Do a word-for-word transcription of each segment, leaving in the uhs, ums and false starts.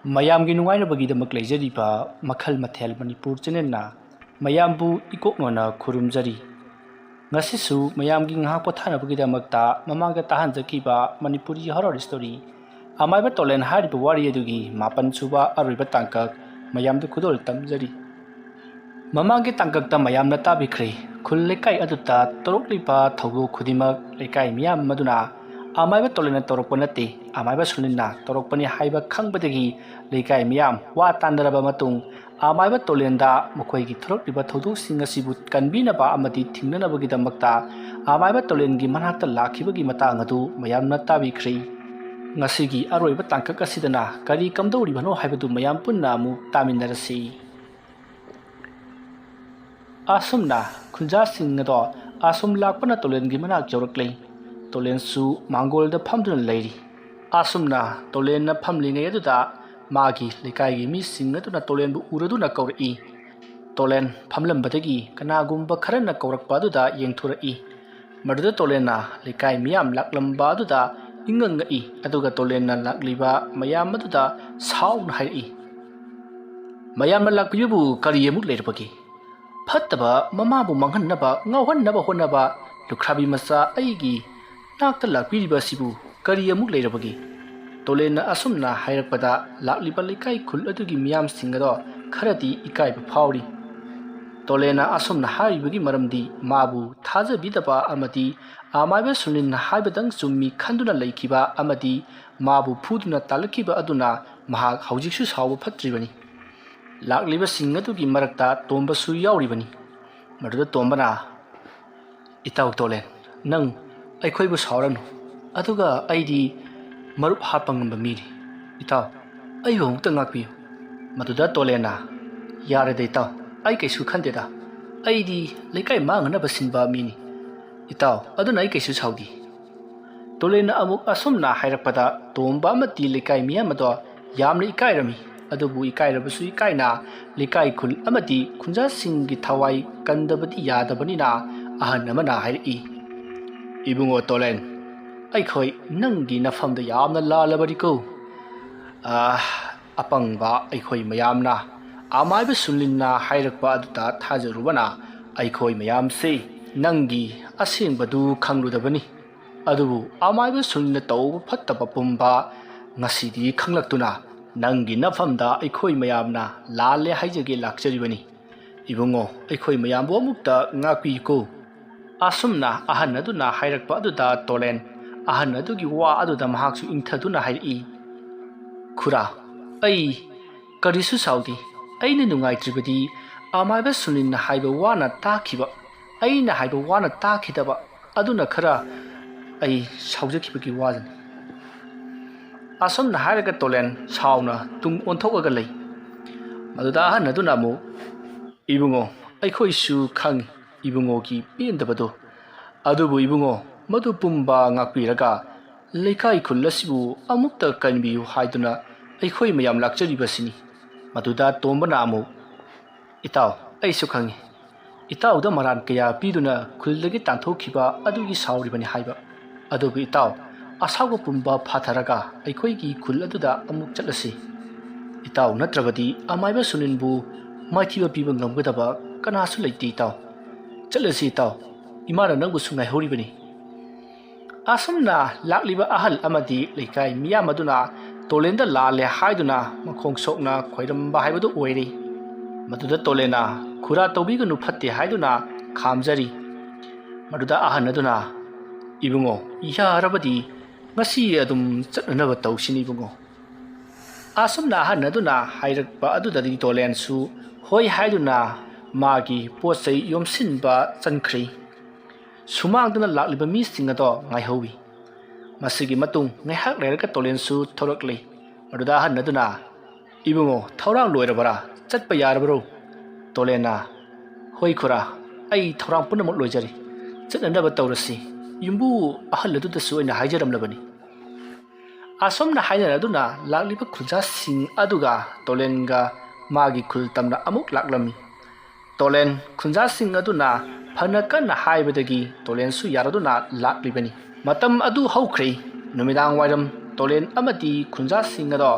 ꯃꯌꯥꯝꯒꯤ ꯅꯨꯡꯉꯥꯏꯅꯕꯒꯤꯗꯃꯛ ꯂꯩꯖꯔꯤꯕ ꯃꯈꯜ ꯃꯊꯦꯜ ꯃꯅꯤꯄꯨꯔ ꯆꯦꯅꯦꯜꯅ ꯃꯌꯥꯝꯕꯨ ꯏꯀꯣꯛꯅꯣꯅ ꯈꯨꯔꯨꯝꯖꯔꯤ꯫ ꯉꯁꯤꯁꯨ ꯃꯌꯥꯝꯒꯤ ꯉꯥꯏꯍꯥꯛ ꯄꯣꯊꯥꯅꯕꯒꯤꯗꯃꯛꯇ ꯃꯃꯥꯡꯗ ꯇꯥꯍꯟꯖꯈꯤꯕ ꯃꯅꯤꯄꯨꯔꯤ ꯍꯣꯔꯔ ꯁ꯭ꯇꯣꯔꯤ ꯑꯃꯥꯏꯕ ꯇꯣꯂꯦꯟ ꯍꯥꯏꯔꯤꯕ ꯋꯥꯔꯤ ꯑꯗꯨꯒꯤ ꯃꯥꯄꯟ ꯁꯨꯕ ꯑꯔꯣꯏꯕ ꯇꯥꯡꯀꯛ ꯃꯌꯥꯝꯗ ꯈꯨꯗꯣꯜ ꯇꯝꯖꯔꯤ꯫ ꯃꯃꯥꯡꯒꯤ ꯇꯥꯡꯀꯛꯇ ꯃꯌꯥꯝꯅ ꯇꯥꯕꯤꯈ꯭ꯔꯦ, ꯈꯨꯜ ꯂꯩꯀꯥꯏ ꯑꯗꯨꯗ ꯇꯧꯔꯛꯂꯤꯕ ꯊꯧꯗꯣꯛ ꯈꯨꯗꯤꯡꯃꯛ ꯂꯩꯀꯥꯏ ꯃꯤꯌꯥꯝ ꯑꯗꯨꯅ ꯑꯃꯥꯏꯕ ꯇꯣꯂꯦꯟꯅ ꯇꯧꯔꯛꯄ ꯅꯠꯇꯦ, ꯑꯃꯥꯏꯕ ꯁꯨꯅꯤꯜꯅ ꯇꯧꯔꯛꯄꯅꯤ ꯍꯥꯏꯕ ꯈꯪꯕꯗꯒꯤ ꯂꯩꯀꯥꯏ ꯃꯤꯌꯥꯝ ꯋꯥ ꯇꯥꯟꯅꯔꯕ ꯃꯇꯨꯡ ꯑꯃꯥꯏꯕ ꯇꯣꯂꯦꯟꯗ ꯃꯈꯣꯏꯒꯤ ꯊꯣꯔꯛꯂꯤꯕ ꯊꯧꯗꯣꯛꯁꯤꯡ ꯑꯁꯤꯕꯨ ꯀꯟꯕꯤꯅꯕ ꯑꯃꯗꯤ ꯊꯤꯡꯅꯅꯕꯒꯤꯗꯃꯛꯇ ꯑꯃꯥꯏꯕ ꯇꯣꯂꯦꯟꯒꯤ ꯃꯅꯥꯛꯇ ꯂꯥꯛꯈꯤꯕꯒꯤ ꯃꯇꯥꯡ ꯑꯗꯨ ꯃꯌꯥꯝꯅ ꯇꯥꯕꯤꯈ꯭ꯔꯦ꯫ ꯉꯁꯤꯒꯤ ꯑꯔꯣꯏꯕ ꯇꯥꯡꯀꯛ ꯑꯁꯤꯗꯅ ꯀꯔꯤ ꯀꯝꯗꯧꯔꯤꯕꯅꯣ ꯍꯥꯏꯕꯗꯨ ꯃꯌꯥꯝ ꯄꯨꯟꯅ ꯑꯃꯨꯛ ꯇꯥꯃꯤꯟꯅꯔꯁꯤ꯫ ꯑꯁꯨꯝꯅ ꯈꯨꯟꯖꯥꯁꯤꯡ ꯑꯗꯣ ꯑꯁꯨꯝ ꯂꯥꯛꯄꯅ ꯇꯣꯂꯦꯟꯒꯤ ꯃꯅꯥꯛ ꯌꯧꯔꯛꯂꯦ꯫ ꯇꯣꯂꯦꯟꯁꯨ ꯃꯥꯡꯒꯣꯜꯗ ꯐꯝꯗꯨꯅ ꯂꯩꯔꯤ꯫ ꯑꯁꯨꯝꯅ ꯇꯣꯂꯦꯟꯅ ꯐꯝꯂꯤꯉꯩ ꯑꯗꯨꯗ ꯃꯥꯒꯤ ꯂꯩꯀꯥꯏꯒꯤ ꯃꯤꯁꯤꯡ ꯑꯗꯨꯅ ꯇꯣꯂꯦꯟꯕꯨ ꯎꯔꯗꯨꯅ ꯀꯧꯔꯛꯏ꯫ ꯇꯣꯂꯦꯟ ꯐꯝꯂꯝꯕꯗꯒꯤ ꯀꯅꯥꯒꯨꯝꯕ ꯈꯔꯅ ꯀꯧꯔꯛꯄ ꯑꯗꯨꯗ ꯌꯦꯡꯊꯣꯔꯛꯏ꯫ ꯃꯗꯨꯗ ꯇꯣꯂꯦꯟꯅ ꯂꯩꯀꯥꯏ ꯃꯤꯌꯥꯝ ꯂꯥꯛꯂꯝꯕ ꯑꯗꯨꯗ ꯏꯪꯉꯪ ꯉꯛꯏ, ꯑꯗꯨꯒ ꯇꯣꯂꯦꯟꯅ ꯂꯥꯛꯂꯤꯕ ꯃꯌꯥꯝ ꯑꯗꯨꯗ ꯁꯥꯎꯅ ꯍꯥꯏꯔꯛꯏ, "ꯃꯌꯥꯝꯅ ꯂꯥꯛꯄꯤꯕꯕꯨ ꯀꯔꯤ ꯑꯃꯨꯛ ꯂꯩꯔꯕꯒꯦ? ꯐꯠꯇꯕ ꯃꯃꯥꯕꯨ ꯃꯥꯡꯍꯟꯅꯕ, ꯉꯥꯎꯍꯟꯅꯕ ꯍꯣꯠꯅꯕ ꯂꯨꯈ꯭ꯔꯥꯕꯤ ꯃꯆꯥ ꯑꯩꯒꯤ ꯅꯥꯛꯇ ꯂꯥꯛꯄꯤꯔꯤꯕ ꯑꯁꯤꯕꯨ ꯀꯔꯤ ꯑꯃꯨꯛ ꯂꯩꯔꯕꯒꯦ?" ꯇꯣꯂꯦꯟꯅ ꯑꯁꯨꯝꯅ ꯍꯥꯏꯔꯛꯄꯗ ꯂꯥꯛꯂꯤꯕ ꯂꯩꯀꯥꯏ ꯈꯨꯜ ꯑꯗꯨꯒꯤ ꯃꯤꯌꯥꯝꯁꯤꯡ ꯑꯗꯣ ꯈꯔꯗꯤ ꯏꯀꯥꯏꯕ ꯐꯥꯎꯔꯤ꯫ ꯇꯣꯂꯦꯟꯅ ꯑꯁꯨꯝꯅ ꯍꯥꯏꯔꯤꯕꯒꯤ ꯃꯔꯝꯗꯤ ꯃꯥꯕꯨ ꯊꯥꯖꯕꯤꯗꯕ ꯑꯃꯗꯤ ꯑꯃꯥꯏꯕ ꯁꯨꯅꯤꯟꯅ ꯍꯥꯏꯕꯗꯪ ꯆꯨꯝꯃꯤ ꯈꯟꯗꯨꯅ ꯂꯩꯈꯤꯕ ꯑꯃꯗꯤ ꯃꯥꯕꯨ ꯐꯨꯗꯨꯅ ꯇꯥꯜꯂꯛꯈꯤꯕ ꯑꯗꯨꯅ ꯃꯍꯥꯛ ꯍꯧꯖꯤꯛꯁꯨ ꯁꯥꯎꯕ ꯐꯠꯇ꯭ꯔꯤꯕꯅꯤ꯫ ꯂꯥꯛꯂꯤꯕꯁꯤꯡ ꯑꯗꯨꯒꯤ ꯃꯔꯛꯇ ꯇꯣꯝꯕꯁꯨ ꯌꯥꯎꯔꯤꯕꯅꯤ꯫ ꯃꯗꯨꯗ ꯇꯣꯝꯕꯅ, "ꯏꯇꯥꯎ ꯇꯣꯂꯦꯟ, ꯅꯪ ꯑꯩꯈꯣꯏꯕꯨ ꯁꯥꯎꯔꯅꯨ꯫ ꯑꯗꯨꯒ ꯑꯩꯗꯤ ꯃꯔꯨꯞ ꯍꯥꯠꯄ ꯉꯝꯕ ꯃꯤꯅꯤ꯫ ꯏꯇꯥꯎ, ꯑꯩꯕꯨ ꯑꯃꯨꯛꯇ ꯉꯥꯛꯄꯤꯌꯨ꯫" ꯃꯗꯨꯗ ꯇꯣꯂꯦꯟꯅ, "ꯌꯥꯔꯦꯗ ꯏꯇꯥꯎ, ꯑꯩ ꯀꯩꯁꯨ ꯈꯟꯗꯦꯗ꯫ ꯑꯩꯗꯤ ꯂꯩꯀꯥꯏ ꯃꯥꯡꯅꯅꯕ ꯁꯤꯟꯕ ꯃꯤꯅꯤ ꯏꯇꯥꯎ, ꯑꯗꯨꯅ ꯑꯩ ꯀꯩꯁꯨ ꯁꯥꯎꯗꯦ꯫" ꯇꯣꯂꯦꯟꯅ ꯑꯃꯨꯛ ꯑꯁꯨꯝꯅ ꯍꯥꯏꯔꯛꯄꯗ ꯇꯣꯝꯕ ꯑꯃꯗꯤ ꯂꯩꯀꯥꯏ ꯃꯤꯌꯥꯝ ꯑꯗꯣ ꯌꯥꯝꯅ ꯏꯀꯥꯏꯔꯝꯃꯤ꯫ ꯑꯗꯨꯕꯨ ꯏꯀꯥꯏꯔꯕꯁꯨ ꯏꯀꯥꯏꯅ ꯂꯩꯀꯥꯏ ꯈꯨꯜ ꯑꯃꯗꯤ ꯈꯨꯟꯖꯥꯁꯤꯡꯒꯤ ꯊꯋꯥꯏ ꯀꯟꯗꯕꯗꯤ ꯌꯥꯗꯕꯅꯤꯅ ꯑꯍꯟ ꯑꯃꯅ ꯍꯥꯏꯔꯛꯏ, "ꯏꯕꯨꯡꯉꯣ ꯇꯣꯂꯦꯟ, ꯑꯩꯈꯣꯏ ꯅꯪꯒꯤ ꯅꯐꯝꯗ ꯌꯥꯝꯅ ꯂꯥꯜꯂꯕꯅꯤꯀꯣ꯫ ꯑꯥ, ꯑꯄꯪꯕ ꯑꯩꯈꯣꯏ ꯃꯌꯥꯝꯅ ꯑꯃꯥꯏꯕ ꯁꯨꯟꯂꯤꯟꯅ ꯍꯥꯏꯔꯛꯄ ꯑꯗꯨꯗ ꯊꯥꯖꯔꯨꯕꯅ ꯑꯩꯈꯣꯏ ꯃꯌꯥꯝꯁꯤ ꯅꯪꯒꯤ ꯑꯁꯦꯡꯕꯗꯨ ꯈꯪꯂꯨꯗꯕꯅꯤ꯫ ꯑꯗꯨꯕꯨ ꯑꯃꯥꯏꯕ ꯁꯨꯟꯂꯤꯟꯅ ꯇꯧꯕ ꯐꯠꯇꯕ ꯄꯨꯝꯕ ꯉꯁꯤꯗꯤ ꯈꯪꯂꯛꯇꯨꯅ ꯅꯪꯒꯤ ꯅꯐꯝꯗ ꯑꯩꯈꯣꯏ ꯃꯌꯥꯝꯅ ꯂꯥꯜꯂꯦ ꯍꯥꯏꯖꯒꯦ ꯂꯥꯛꯆꯔꯤꯕꯅꯤ꯫ ꯏꯕꯨꯡꯉꯣ, ꯑꯩꯈꯣꯏ ꯃꯌꯥꯝꯕꯨ ꯑꯃꯨꯛꯇ ꯉꯥꯛꯄꯤꯌꯨꯀꯣ꯫ ꯑꯁꯨꯝꯅ ꯑꯍꯟ ꯑꯗꯨꯅ ꯍꯥꯏꯔꯛꯄ ꯑꯗꯨꯗ ꯇꯣꯂꯦꯟ ꯑꯍꯟ ꯑꯗꯨꯒꯤ ꯋꯥ ꯑꯗꯨꯗ ꯃꯍꯥꯛꯁꯨ ꯏꯪꯊꯗꯨꯅ ꯍꯥꯏꯔꯛꯏ, ꯈꯨꯔꯥ, ꯑꯩ ꯀꯔꯤꯁꯨ ꯁꯥꯎꯗꯦ꯫ ꯑꯩꯅ ꯅꯨꯡꯉꯥꯏꯇ꯭ꯔꯤꯕꯗꯤ ꯑꯃꯥꯏꯕ ꯁꯨꯅꯤꯟꯅ ꯍꯥꯏꯕ ꯋꯥꯅ ꯇꯥꯈꯤꯕ, ꯑꯩꯅ ꯍꯥꯏꯕ ꯋꯥꯅ ꯇꯥꯈꯤꯗꯕ ꯑꯗꯨꯅ ꯈꯔ ꯑꯩ ꯁꯥꯎꯖꯈꯤꯕꯒꯤ ꯋꯥꯗꯅꯤ꯫ ꯑꯁꯨꯝꯅ ꯍꯥꯏꯔꯒ ꯇꯣꯂꯦꯟ ꯁꯥꯎꯅ ꯇꯨꯡ ꯑꯣꯟꯊꯣꯛꯂꯒ ꯂꯩ꯫ ꯃꯗꯨꯗ ꯑꯍꯟ ꯑꯗꯨꯅ ꯑꯃꯨꯛ, ꯏꯕꯨꯡꯉꯣ, ꯑꯩꯈꯣꯏꯁꯨ ꯈꯪꯏ ꯏꯕꯨꯡꯉꯣꯒꯤ ꯄꯦꯟꯗꯕꯗꯨ꯫ ꯑꯗꯨꯕꯨ ꯏꯕꯨꯡꯉꯣ, ꯃꯗꯨ ꯄꯨꯝꯕ ꯉꯥꯛꯄꯤꯔꯒ ꯂꯩꯀꯥꯏ ꯈꯨꯜ ꯑꯁꯤꯕꯨ ꯑꯃꯨꯛꯇ ꯀꯟꯕꯤꯌꯨ ꯍꯥꯏꯗꯨꯅ ꯑꯩꯈꯣꯏ ꯃꯌꯥꯝ ꯂꯥꯛꯆꯔꯤꯕꯁꯤꯅꯤ꯫ ꯃꯗꯨꯗ ꯇꯣꯝꯕꯅ ꯑꯃꯨꯛ, ꯏꯇꯥꯎ, ꯑꯩꯁꯨ ꯈꯪꯏ꯫ ꯏꯇꯥꯎꯗ ꯃꯔꯥꯟ ꯀꯌꯥ ꯄꯤꯗꯨꯅ ꯈꯨꯜꯗꯒꯤ ꯇꯥꯟꯊꯣꯛꯈꯤꯕ ꯑꯗꯨꯒꯤ ꯁꯥꯎꯔꯤꯕꯅꯤ ꯍꯥꯏꯕ꯫ ꯑꯗꯨꯕꯨ ꯏꯇꯥꯎ, ꯑꯁꯥꯎꯕ ꯄꯨꯝꯕ ꯐꯥꯊꯔꯒ ꯑꯩꯈꯣꯏꯒꯤ ꯈꯨꯜ ꯑꯗꯨꯗ ꯑꯃꯨꯛ ꯆꯠꯂꯁꯤ꯫ ꯏꯇꯥꯎ ꯅꯠꯇ꯭ꯔꯕꯗꯤ ꯑꯃꯥꯏꯕ ꯁꯨꯅꯤꯟꯕꯨ ꯃꯥꯏꯊꯤꯕ ꯄꯤꯕ ꯉꯝꯒꯗꯕ ꯀꯅꯥꯁꯨ ꯂꯩꯇꯦ ꯏꯇꯥꯎ꯫ ꯆꯠꯂꯁꯤ ꯏꯇꯥꯎ, ꯏꯃꯥꯅ ꯅꯪꯕꯨꯁꯨ ꯉꯥꯏꯍꯧꯔꯤꯕꯅꯤ꯫ ꯑꯁꯨꯝꯅ ꯂꯥꯛꯂꯤꯕ ꯑꯍꯜ ꯑꯃꯗꯤ ꯂꯩꯀꯥꯏ ꯃꯤꯌꯥꯝ ꯑꯗꯨꯅ ꯇꯣꯂꯦꯟꯗ ꯂꯥꯜꯂꯦ ꯍꯥꯏꯗꯨꯅ ꯃꯈꯣꯡ ꯁꯣꯛꯅ ꯈꯣꯏꯔꯝꯕ ꯍꯥꯏꯕꯗꯨ ꯑꯣꯏꯔꯦ꯫ ꯃꯗꯨꯗ ꯇꯣꯂꯦꯟꯅ ꯈꯨꯔꯥ ꯇꯧꯕꯤꯒꯅꯨ ꯐꯠꯇꯦ ꯍꯥꯏꯗꯨꯅ ꯈꯥꯝꯖꯔꯤ꯫ ꯃꯗꯨꯗ ꯑꯍꯟ ꯑꯗꯨꯅ, ꯏꯕꯨꯡꯉꯣ, ꯌꯥꯔꯕꯗꯤ ꯉꯁꯤ ꯑꯗꯨꯝ ꯆꯠꯅꯅꯕ ꯇꯧꯁꯤꯅꯤ ꯏꯕꯨꯡꯉꯣ꯫ ꯑꯁꯨꯝꯅ ꯑꯍꯟ ꯑꯗꯨꯅ ꯍꯥꯏꯔꯛꯄ ꯑꯗꯨꯗꯗꯤ ꯇꯣꯂꯦꯟꯁꯨ ꯍꯣꯏ ꯍꯥꯏꯗꯨꯅ ꯃꯥꯒꯤ ꯄꯣꯠ ꯆꯩ ꯌꯣꯝꯁꯤꯟꯕ ꯆꯪꯈ꯭ꯔꯦ꯫ ꯁꯨꯃꯥꯡꯗꯨꯅ ꯂꯥꯛꯂꯤꯕ ꯃꯤꯁꯤꯡ ꯑꯗꯣ ꯉꯥꯏꯍꯧꯏ꯫ ꯃꯁꯤꯒꯤ ꯃꯇꯨꯡ ꯉꯥꯏꯍꯥꯛ ꯂꯩꯔꯒ ꯇꯣꯂꯦꯟꯁꯨ ꯊꯣꯔꯛꯂꯤ꯫ ꯃꯗꯨꯗ ꯑꯍꯟ ꯑꯗꯨꯅ, ꯏꯕꯨꯡꯉꯣ, ꯊꯧꯔꯥꯡ ꯂꯣꯏꯔꯕꯔꯥ? ꯆꯠꯄ ꯌꯥꯔꯕꯔꯣ? ꯇꯣꯂꯦꯟꯅ, ꯍꯣꯏ ꯈꯨꯔꯥ, ꯑꯩ ꯊꯧꯔꯥꯡ ꯄꯨꯝꯅꯃꯛ ꯂꯣꯏꯖꯔꯦ꯫ ꯆꯠꯅꯅꯕ ꯇꯧꯔꯁꯤ꯫ ꯌꯨꯝꯕꯨ ꯑꯍꯜ ꯑꯗꯨꯗꯁꯨ ꯑꯩꯅ ꯍꯥꯏꯖꯔꯝꯂꯕꯅꯤ꯫ ꯑꯁꯨꯝꯅ ꯍꯥꯏꯅꯔꯗꯨꯅ ꯂꯥꯛꯂꯤꯕ ꯈꯨꯟꯖꯥꯁꯤꯡ ꯑꯗꯨꯒ ꯇꯣꯂꯦꯟꯒ ꯃꯥꯒꯤ ꯈꯨꯜ ꯇꯝꯅ ꯑꯃꯨꯛ ꯂꯥꯛꯂꯝꯃꯤ꯫ ꯇꯣꯂꯦꯟ ꯈꯨꯟꯖꯥꯁꯤꯡ ꯑꯗꯨꯅ ꯐꯅ ꯀꯟꯅ ꯍꯥꯏꯕꯗꯒꯤ ꯇꯣꯂꯦꯟꯁꯨ ꯌꯥꯔꯗꯨꯅ ꯂꯥꯛꯂꯤꯕꯅꯤ꯫ ꯃꯇꯝ ꯑꯗꯨ ꯍꯧꯈ꯭ꯔꯦ꯫ ꯅꯨꯃꯤꯗꯥꯡ ꯋꯥꯏꯔꯝ ꯇꯣꯂꯦꯟ ꯑꯃꯗꯤ ꯈꯨꯟꯖꯥꯁꯤꯡ ꯑꯗꯣ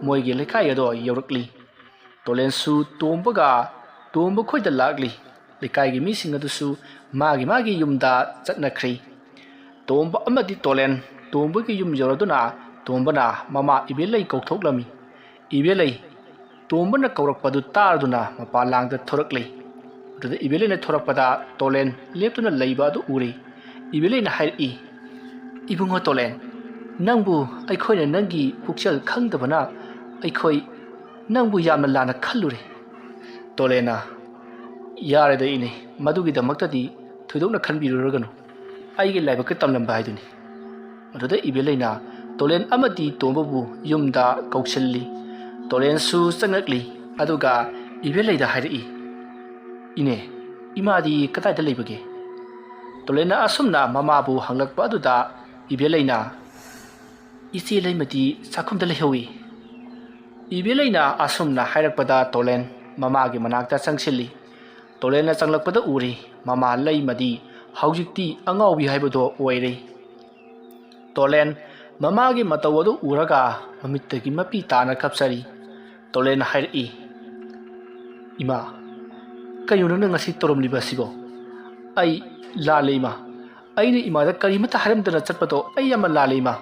ꯃꯣꯏꯒꯤ ꯂꯩꯀꯥꯏ ꯑꯗꯣ ꯌꯧꯔꯛꯂꯤ꯫ ꯇꯣꯂꯦꯟꯁꯨ ꯇꯣꯝꯕꯒ ꯇꯣꯝꯕ ꯈꯣꯏꯗ ꯂꯥꯛꯂꯤ꯫ ꯂꯩꯀꯥꯏꯒꯤ ꯃꯤꯁꯤꯡ ꯑꯗꯨꯁꯨ ꯃꯥꯒꯤ ꯃꯥꯒꯤ ꯌꯨꯝꯗ ꯆꯠꯅꯈ꯭ꯔꯦ꯫ ꯇꯣꯝꯕ ꯑꯃꯗꯤ ꯇꯣꯂꯦꯟ ꯇꯣꯝꯕꯒꯤ ꯌꯨꯝ ꯌꯧꯔꯗꯨꯅ ꯇꯣꯝꯕꯅ ꯃꯃꯥ ꯏꯕꯦꯂꯩ ꯀꯧꯊꯣꯛꯂꯝꯃꯤ꯫ ꯏꯕꯦꯂꯩ ꯇꯣꯝꯕꯅ ꯀꯧꯔꯛꯄꯗꯨ ꯇꯥꯔꯗꯨꯅ ꯃꯄꯥꯟ ꯂꯥꯡꯗ ꯊꯣꯔꯛꯂꯤ꯫ ꯑꯗꯨꯗ ꯏꯕꯦꯂꯩꯅ ꯊꯣꯔꯛꯄꯗ ꯇꯣꯂꯦꯟ ꯂꯦꯞꯇꯨꯅ ꯂꯩꯕ ꯑꯗꯨ ꯎꯔꯦ꯫ ꯏꯕꯦꯂꯩꯅ ꯍꯥꯏꯔꯛꯏ, "ꯏꯕꯨꯡꯉꯣ ꯇꯣꯂꯦꯟ, ꯅꯪꯕꯨ ꯑꯩꯈꯣꯏꯅ ꯅꯪꯒꯤ ꯄꯨꯛꯆꯦꯜ ꯈꯪꯗꯕꯅ ꯑꯩꯈꯣꯏ ꯅꯪꯕꯨ ꯌꯥꯝꯅ ꯂꯥꯟꯅ ꯈꯜꯂꯨꯔꯦ꯫" ꯇꯣꯂꯦꯟꯅ, "ꯌꯥꯔꯦꯗ ꯏꯅꯦ, ꯃꯗꯨꯒꯤꯗꯃꯛꯇꯗꯤ ꯊꯣꯏꯗꯣꯛꯅ ꯈꯟꯕꯤꯔꯨꯔꯒꯅꯨ꯫ ꯑꯩꯒꯤ ꯂꯥꯏꯕꯛꯀ ꯇꯝꯂꯝꯕ ꯍꯥꯏꯗꯨꯅꯤ꯫" ꯑꯗꯨꯗ ꯏꯕꯦꯂꯩꯅ ꯇꯣꯂꯦꯟ ꯑꯃꯗꯤ ꯇꯣꯝꯕꯕꯨ ꯌꯨꯝꯗ ꯀꯧꯁꯤꯜꯂꯤ꯫ ꯇꯣꯂꯦꯟꯁꯨ ꯆꯪꯂꯛꯂꯤ꯫ ꯑꯗꯨꯒ ꯏꯕꯦꯂꯩꯗ ꯍꯥꯏꯔꯛꯏ, "ꯏꯅꯦ, ꯏꯃꯥꯗꯤ ꯀꯗꯥꯏꯗ ꯂꯩꯕꯒꯦ?" ꯇꯣꯂꯦꯟꯅ ꯑꯁꯨꯝꯅ ꯃꯃꯥꯕꯨ ꯍꯪꯂꯛꯄ ꯑꯗꯨꯗ ꯏꯕꯦꯂꯩꯅ, "ꯏꯆꯦ ꯂꯩꯃꯗꯤ ꯆꯥꯛꯈꯨꯝꯗ ꯂꯩꯍꯧꯏ꯫" ꯏꯕꯦꯂꯩꯅ ꯑꯁꯨꯝꯅ ꯍꯥꯏꯔꯛꯄꯗ ꯇꯣꯂꯦꯟ ꯃꯃꯥꯒꯤ ꯃꯅꯥꯛꯇ ꯆꯪꯁꯤꯜꯂꯤ꯫ ꯇꯣꯂꯦꯟꯅ ꯆꯪꯂꯛꯄꯗ ꯎꯔꯤ, ꯃꯃꯥ ꯂꯩꯃꯗꯤ ꯍꯧꯖꯤꯛꯇꯤ ꯑꯉꯥꯎꯕꯤ ꯍꯥꯏꯕꯗꯣ ꯑꯣꯏꯔꯦ꯫ ꯇꯣꯂꯦꯟ ꯃꯃꯥꯒꯤ ꯃꯇꯧ ꯑꯗꯨ ꯎꯔꯒ ꯃꯃꯤꯠꯇꯒꯤ ꯃꯄꯤ ꯇꯥꯅ ꯀꯞꯆꯔꯤ꯫ ꯇꯣꯂꯦꯟꯅ ꯍꯥꯏꯔꯛꯏ, "ꯏꯃꯥ, ꯀꯩꯅꯣ ꯅꯪꯅ ꯉꯁꯤ ꯇꯧꯔꯝꯂꯤꯕ ꯑꯁꯤꯕꯣ? ꯑꯩ ꯂꯥꯜꯂꯦ ꯏꯃꯥ꯫ ꯑꯩꯅ ꯏꯃꯥꯗ ꯀꯔꯤꯃꯠꯇ ꯍꯥꯏꯔꯝꯗꯅ ꯆꯠꯄꯗꯣ ꯑꯩ ꯌꯥꯝꯅ ꯂꯥꯜꯂꯦ ꯏꯃꯥ꯫"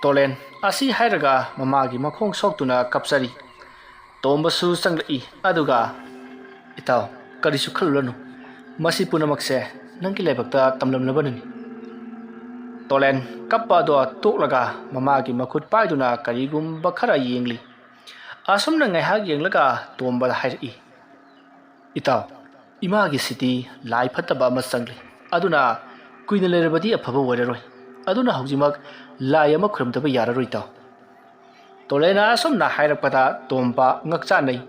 ꯇꯣꯂꯦꯟ ꯑꯁꯤ ꯍꯥꯏꯔꯒ ꯃꯃꯥꯒꯤ ꯃꯈꯣꯡ ꯁꯣꯛꯇꯨꯅ ꯀꯞꯆꯔꯤ꯫ ꯇꯣꯝꯕꯁꯨ ꯆꯪꯂꯛꯏ꯫ ꯑꯗꯨꯒ, "ꯏꯇꯥꯎ, ꯀꯔꯤꯁꯨ ꯈꯜꯂꯨꯔꯅꯨ꯫ ꯃꯁꯤ ꯄꯨꯝꯅꯃꯛꯁꯦ ꯅꯪꯒꯤ ꯂꯥꯏꯕꯛꯇ ꯇꯝꯂꯝꯂꯕꯅꯅꯤ꯫" ꯇꯣꯂꯦꯟ ꯀꯞꯄ ꯑꯗꯣ ꯇꯣꯛꯂꯒ ꯃꯃꯥꯒꯤ ꯃꯈꯨꯠ ꯄꯥꯏꯗꯨꯅ ꯀꯔꯤꯒꯨꯝꯕ ꯈꯔ ꯌꯦꯡꯂꯤ꯫ ꯑꯁꯨꯝꯅ ꯉꯥꯏꯍꯥꯛ ꯌꯦꯡꯂꯒ ꯇꯣꯝꯕꯗ ꯍꯥꯏꯔꯛꯏ, "ꯏꯇꯥꯎ, ꯏꯃꯥꯒꯤꯁꯤꯗꯤ ꯂꯥꯏ ꯐꯠꯇꯕ ꯑꯃ ꯆꯪꯂꯤ꯫ ꯑꯗꯨꯅ ꯀꯨꯏꯅ ꯂꯩꯔꯕꯗꯤ ꯑꯐꯕ ꯑꯣꯏꯔꯔꯣꯏ꯫ ꯑꯗꯨꯅ ꯍꯧꯖꯤꯛꯃꯛ ꯂꯥꯏ ꯑꯃ ꯈꯨꯔꯨꯝꯗꯕ ꯌꯥꯔꯔꯣꯏ ꯏꯇꯥꯎ꯫" ꯇꯣꯂꯦꯟꯅ ꯑꯁꯨꯝꯅ ꯍꯥꯏꯔꯛꯄꯗ ꯇꯣꯝꯕ ꯉꯛꯆꯥꯅꯩ꯫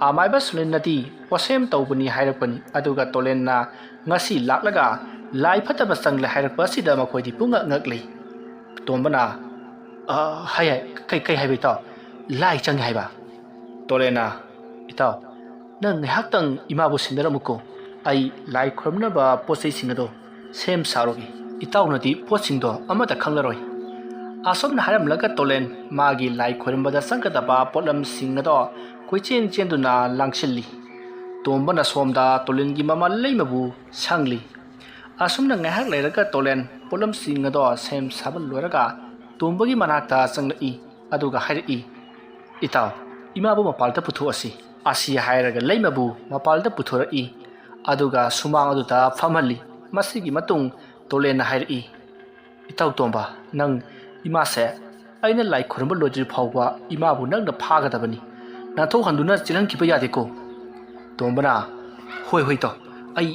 ꯑꯃꯥꯏꯕ ꯁꯨꯂꯦꯟꯅꯗꯤ ꯄꯣꯠꯁꯦꯝ ꯇꯧꯕꯅꯤ ꯍꯥꯏꯔꯛꯄꯅꯤ, ꯑꯗꯨꯒ ꯇꯣꯂꯦꯟꯅ ꯉꯁꯤ ꯂꯥꯛꯂꯒ ꯂꯥꯏ ꯐꯠꯇꯕ ꯆꯪꯂꯦ ꯍꯥꯏꯔꯛꯄ ꯑꯁꯤꯗ ꯃꯈꯣꯏꯗꯤ ꯄꯨꯡꯉꯛ ꯉꯛꯂꯤ꯫ ꯇꯣꯝꯕꯅ, "ꯑ, ꯍꯥꯏ, ꯍꯥꯏ, ꯀꯩ, ꯀꯩ ꯍꯥꯏꯕ ꯏꯇꯥꯎ? ꯂꯥꯏ ꯆꯪꯉꯦ ꯍꯥꯏꯕ?" ꯇꯣꯂꯦꯟꯅ, "ꯏꯇꯥꯎ, ꯅꯪ ꯉꯥꯏꯍꯥꯛꯇꯪ ꯏꯃꯥꯕꯨ ꯁꯤꯟꯅꯔꯝꯃꯨꯀꯣ꯫ ꯑꯩ ꯂꯥꯏ ꯈꯨꯔꯨꯝꯅꯕ ꯄꯣꯠ ꯆꯩꯁꯤꯡ ꯑꯗꯣ ꯁꯦꯝ ꯁꯥꯔꯨꯒꯦ꯫ ꯏꯇꯥꯎꯅꯗꯤ ꯄꯣꯠꯁꯤꯡꯗꯣ ꯑꯃꯠꯇ ꯈꯪꯂꯔꯣꯏ꯫" ꯑꯁꯨꯝꯅ ꯍꯥꯏꯔꯝꯂꯒ ꯇꯣꯂꯦꯟ ꯃꯥꯒꯤ ꯂꯥꯏ ꯈꯣꯏꯔꯝꯕꯗ ꯆꯪꯒꯗꯕ ꯄꯣꯠꯂꯝꯁꯤꯡ ꯑꯗꯣ ꯀꯣꯏꯆꯦꯟ ꯆꯦꯟꯗꯨꯅ ꯂꯥꯡꯁꯤꯜꯂꯤ꯫ ꯇꯣꯝꯕꯅ ꯁꯣꯝꯗ ꯇꯣꯂꯦꯟꯒꯤ ꯃꯃꯥ ꯂꯩꯃꯕꯨ ꯁꯪꯂꯤ꯫ ꯑꯁꯨꯝꯅ ꯉꯥꯏꯍꯥꯛ ꯂꯩꯔꯒ ꯇꯣꯂꯦꯟ ꯄꯣꯠꯂꯝꯁꯤꯡ ꯑꯗꯣ ꯁꯦꯝ ꯁꯥꯕ ꯂꯣꯏꯔꯒ ꯇꯣꯝꯕꯒꯤ ꯃꯅꯥꯛꯇ ꯆꯪꯂꯛꯏ꯫ ꯑꯗꯨꯒ ꯍꯥꯏꯔꯛꯏ, "ꯏꯇꯥꯎ, ꯏꯃꯥꯕꯨ ꯃꯄꯥꯜꯗ ꯄꯨꯊꯣꯛꯑꯁꯤ"꯫ ꯑꯁꯤ ꯍꯥꯏꯔꯒ ꯂꯩꯃꯕꯨ ꯃꯄꯥꯜꯗ ꯄꯨꯊꯣꯔꯛꯏ꯫ ꯑꯗꯨꯒ ꯁꯨꯃꯥꯡ ꯑꯗꯨꯗ ꯐꯝꯍꯜꯂꯤ꯫ ꯃꯁꯤꯒꯤ ꯃꯇꯨꯡ ꯇꯣꯂꯦꯟꯅ ꯍꯥꯏꯔꯛꯏ, "ꯏꯇꯥꯎ ꯇꯣꯝꯕ, ꯅꯪ ꯏꯃꯥꯁꯦ ꯑꯩꯅ ꯂꯥꯏ ꯈꯨꯔꯨꯝꯕ ꯂꯣꯏꯗ꯭ꯔꯤ ꯐꯥꯎꯕ ꯏꯃꯥꯕꯨ ꯅꯪꯅ ꯐꯥꯒꯗꯕꯅꯤ꯫ ꯅꯥꯟꯊꯣꯛꯍꯟꯗꯨꯅ ꯆꯦꯜꯍꯟꯈꯤꯕ ꯌꯥꯗꯦꯀꯣ"꯫ ꯇꯣꯝꯕꯅ, "ꯍꯣꯏ, ꯍꯣꯏ ꯏꯇꯥꯎ, ꯑꯩ